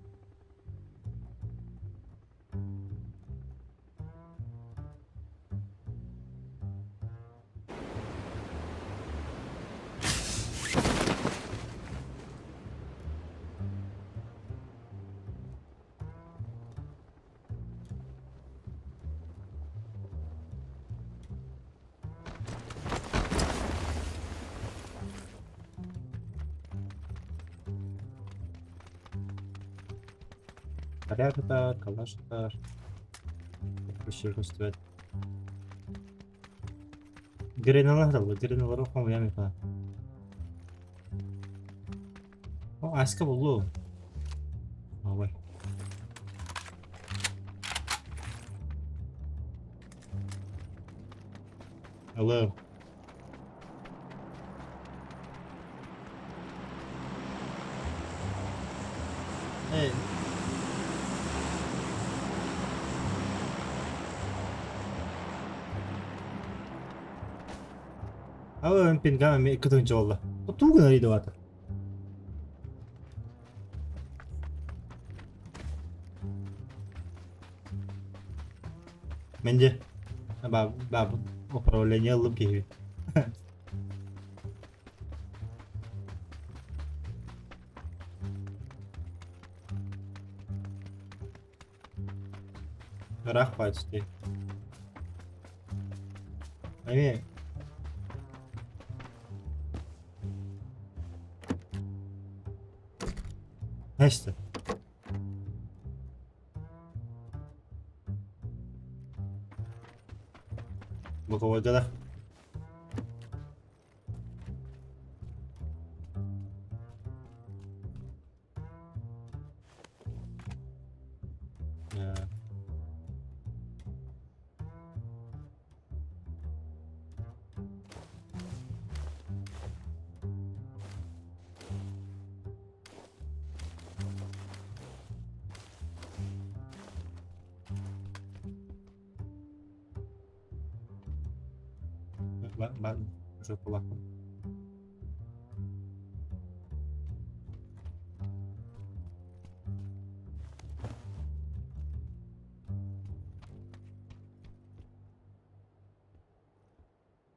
Порядок, калаштар. Вообще көстүбэт. Греналар да греналар хомуйам ипа. О, аска буллу. Ой. Hello. Hey. Алло, пингам эми икки буолла. Тугу гынар идеята? Менде баб управление ыллым киһи. Ыраах баҕайы Эмиэ Neyse. Боковойга да. Уже полаком.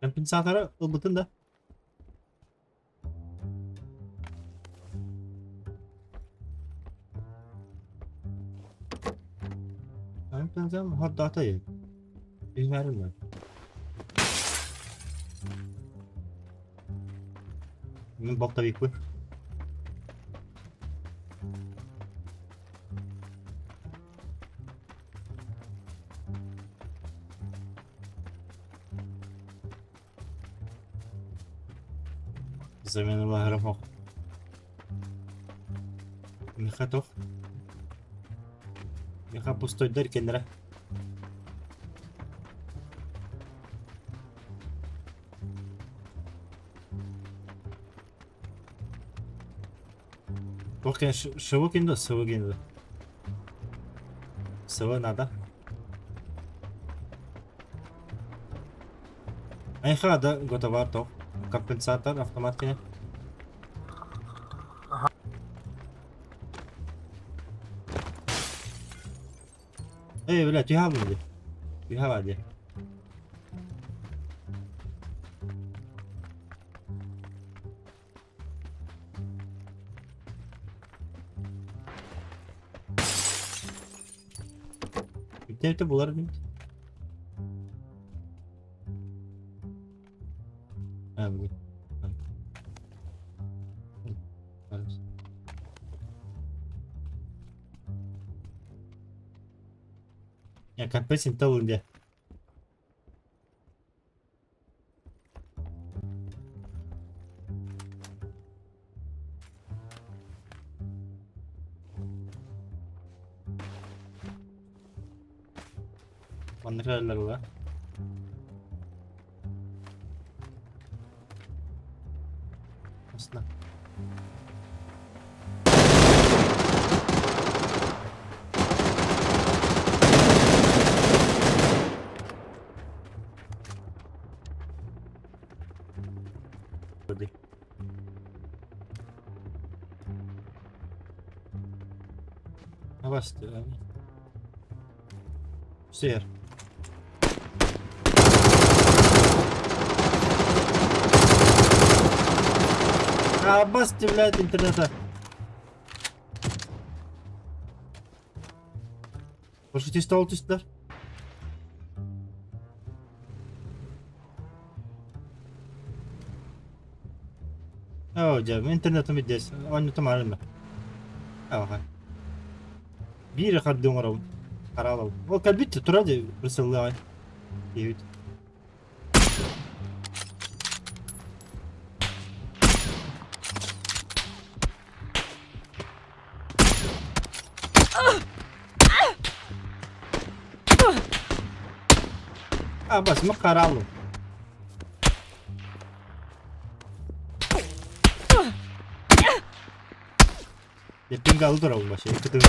Компенсатора ылбытын да. Компенсатор хордаата Bilmiyorum Мен балтовикпын. Заменаларым ох. Михатов. Миха пустойдар кеннere. Туох шыбы кинду, сыбы кинду. Сыбы надо. Айха да готова то. Компенсатор автомат кине. Эй, бля, түһэ хааллым дии. Түһэ баар дии. Bitti булар бит. А, бу. Я компенсин тылын де. Манна кэлэллэр була. Асна. Абасты. Сэр. Абасты, блядь, интернета. Может, стол түстүлэр? Оо, дьэ, интернетым здесь. Онньутум арыма. Аха. Биир харды оҥоробун. Хараалабын. Ол кэлбит тура дии бырсыллыаҕай. Диэбит. А, бас, мы хараалым. Дьэ, турабын вообще. Кытыгын.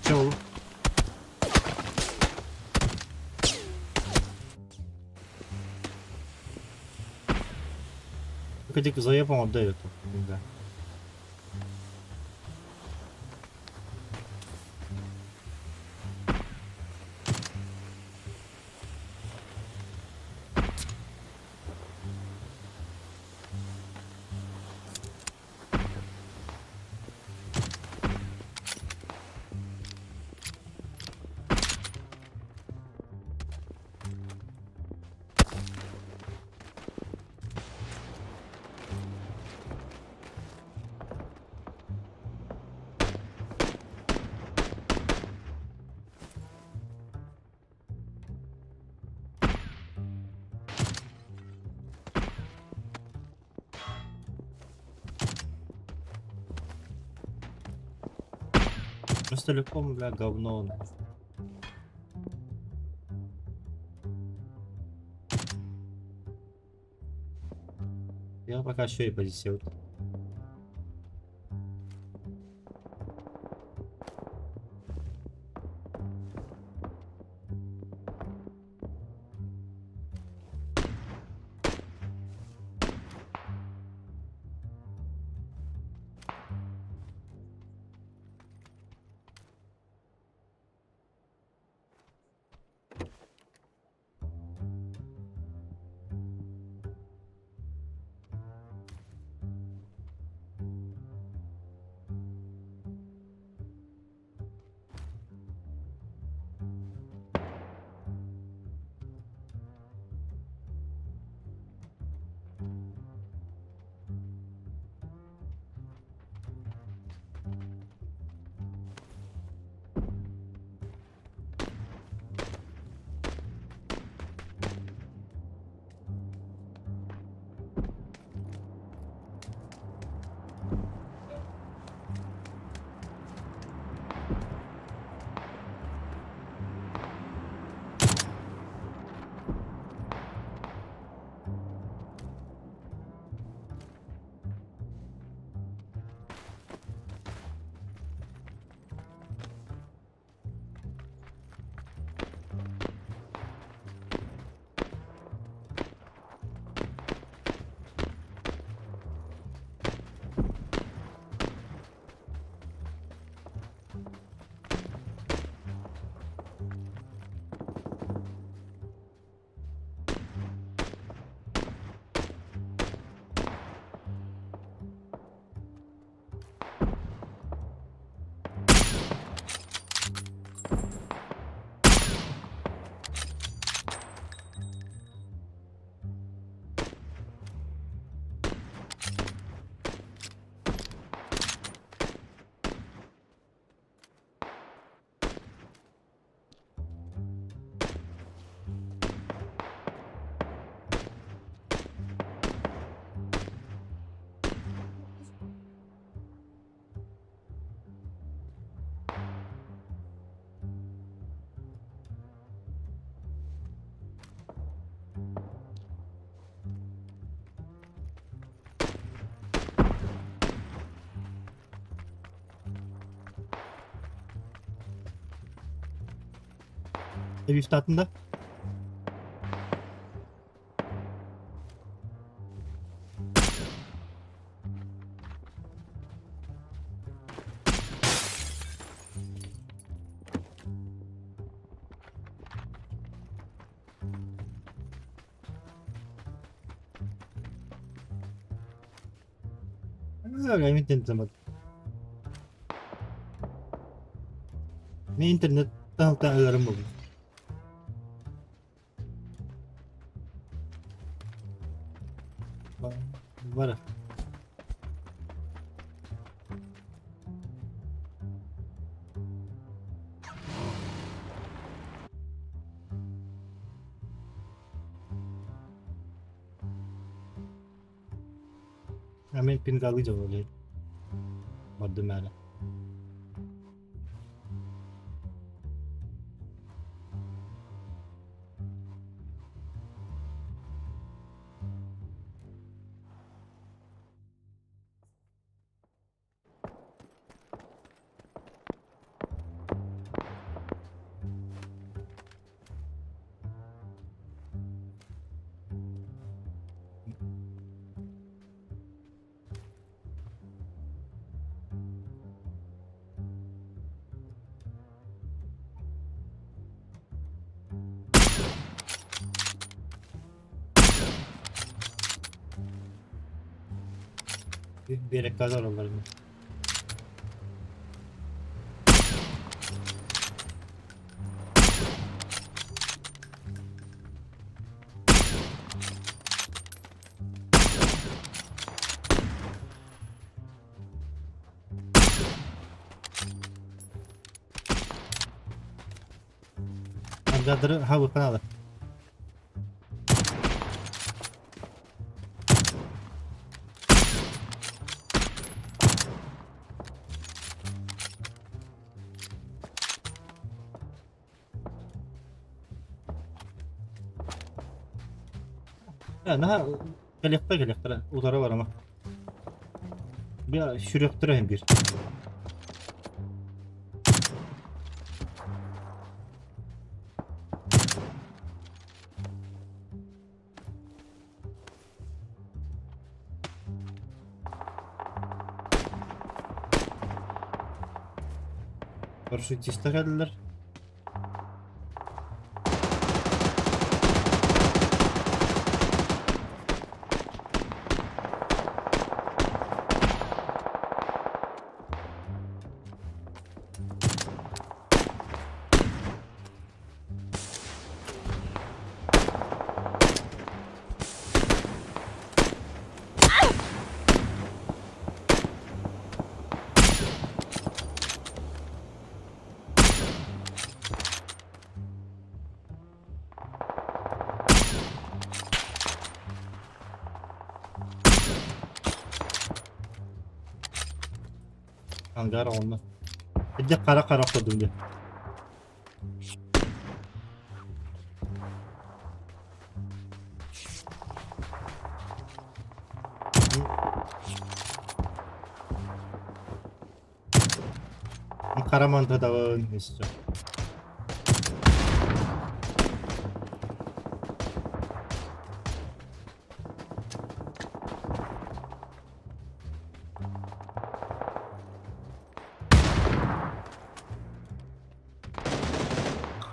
Чё? Хотик заебом отдают. Да. Просто телеком, бля, говно. Я пока еще и позиция. Эбифтатын да? Мин интернет таһылтан ыларым буолуо. Бара. А мен пингалы дьололей. Бардым ääne. Биэрэккэ олороллор ини. Ардадыры хабыппын ала. Наһаа кэлиэхтэр кэлиэхтэрэ утары барама. Бля, сүрүөхтэрэ иһин биир. Парашютистар кэллилэр. Ангар онно. Дьэ хара-хара ходум дьэ. Хара мантадабын өссө.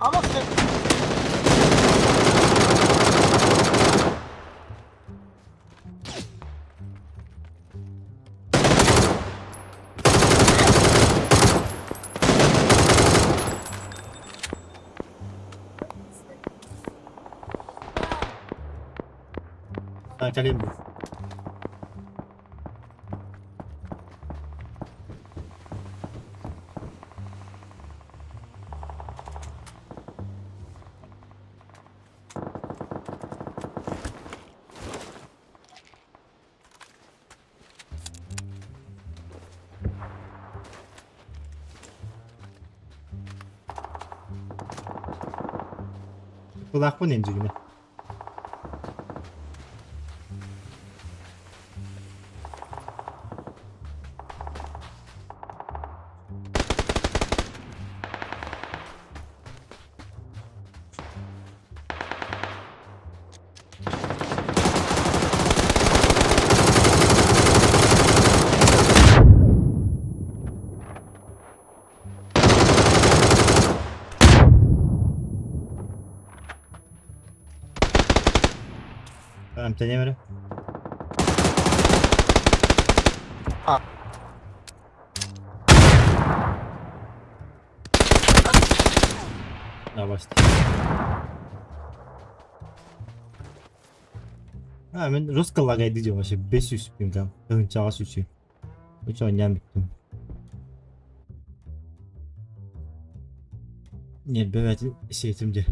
Ama sen Кэлин Кулаахпын индьигинэ. Эмтэниэм эрэ. А. Новость. А, мин жестко лагайды диэн вообще 500 пингам. Тыһыынчаҕа сүүсүү. Үч оонньоон бүттүм. Ньиэрбэм этин сиэтим дии.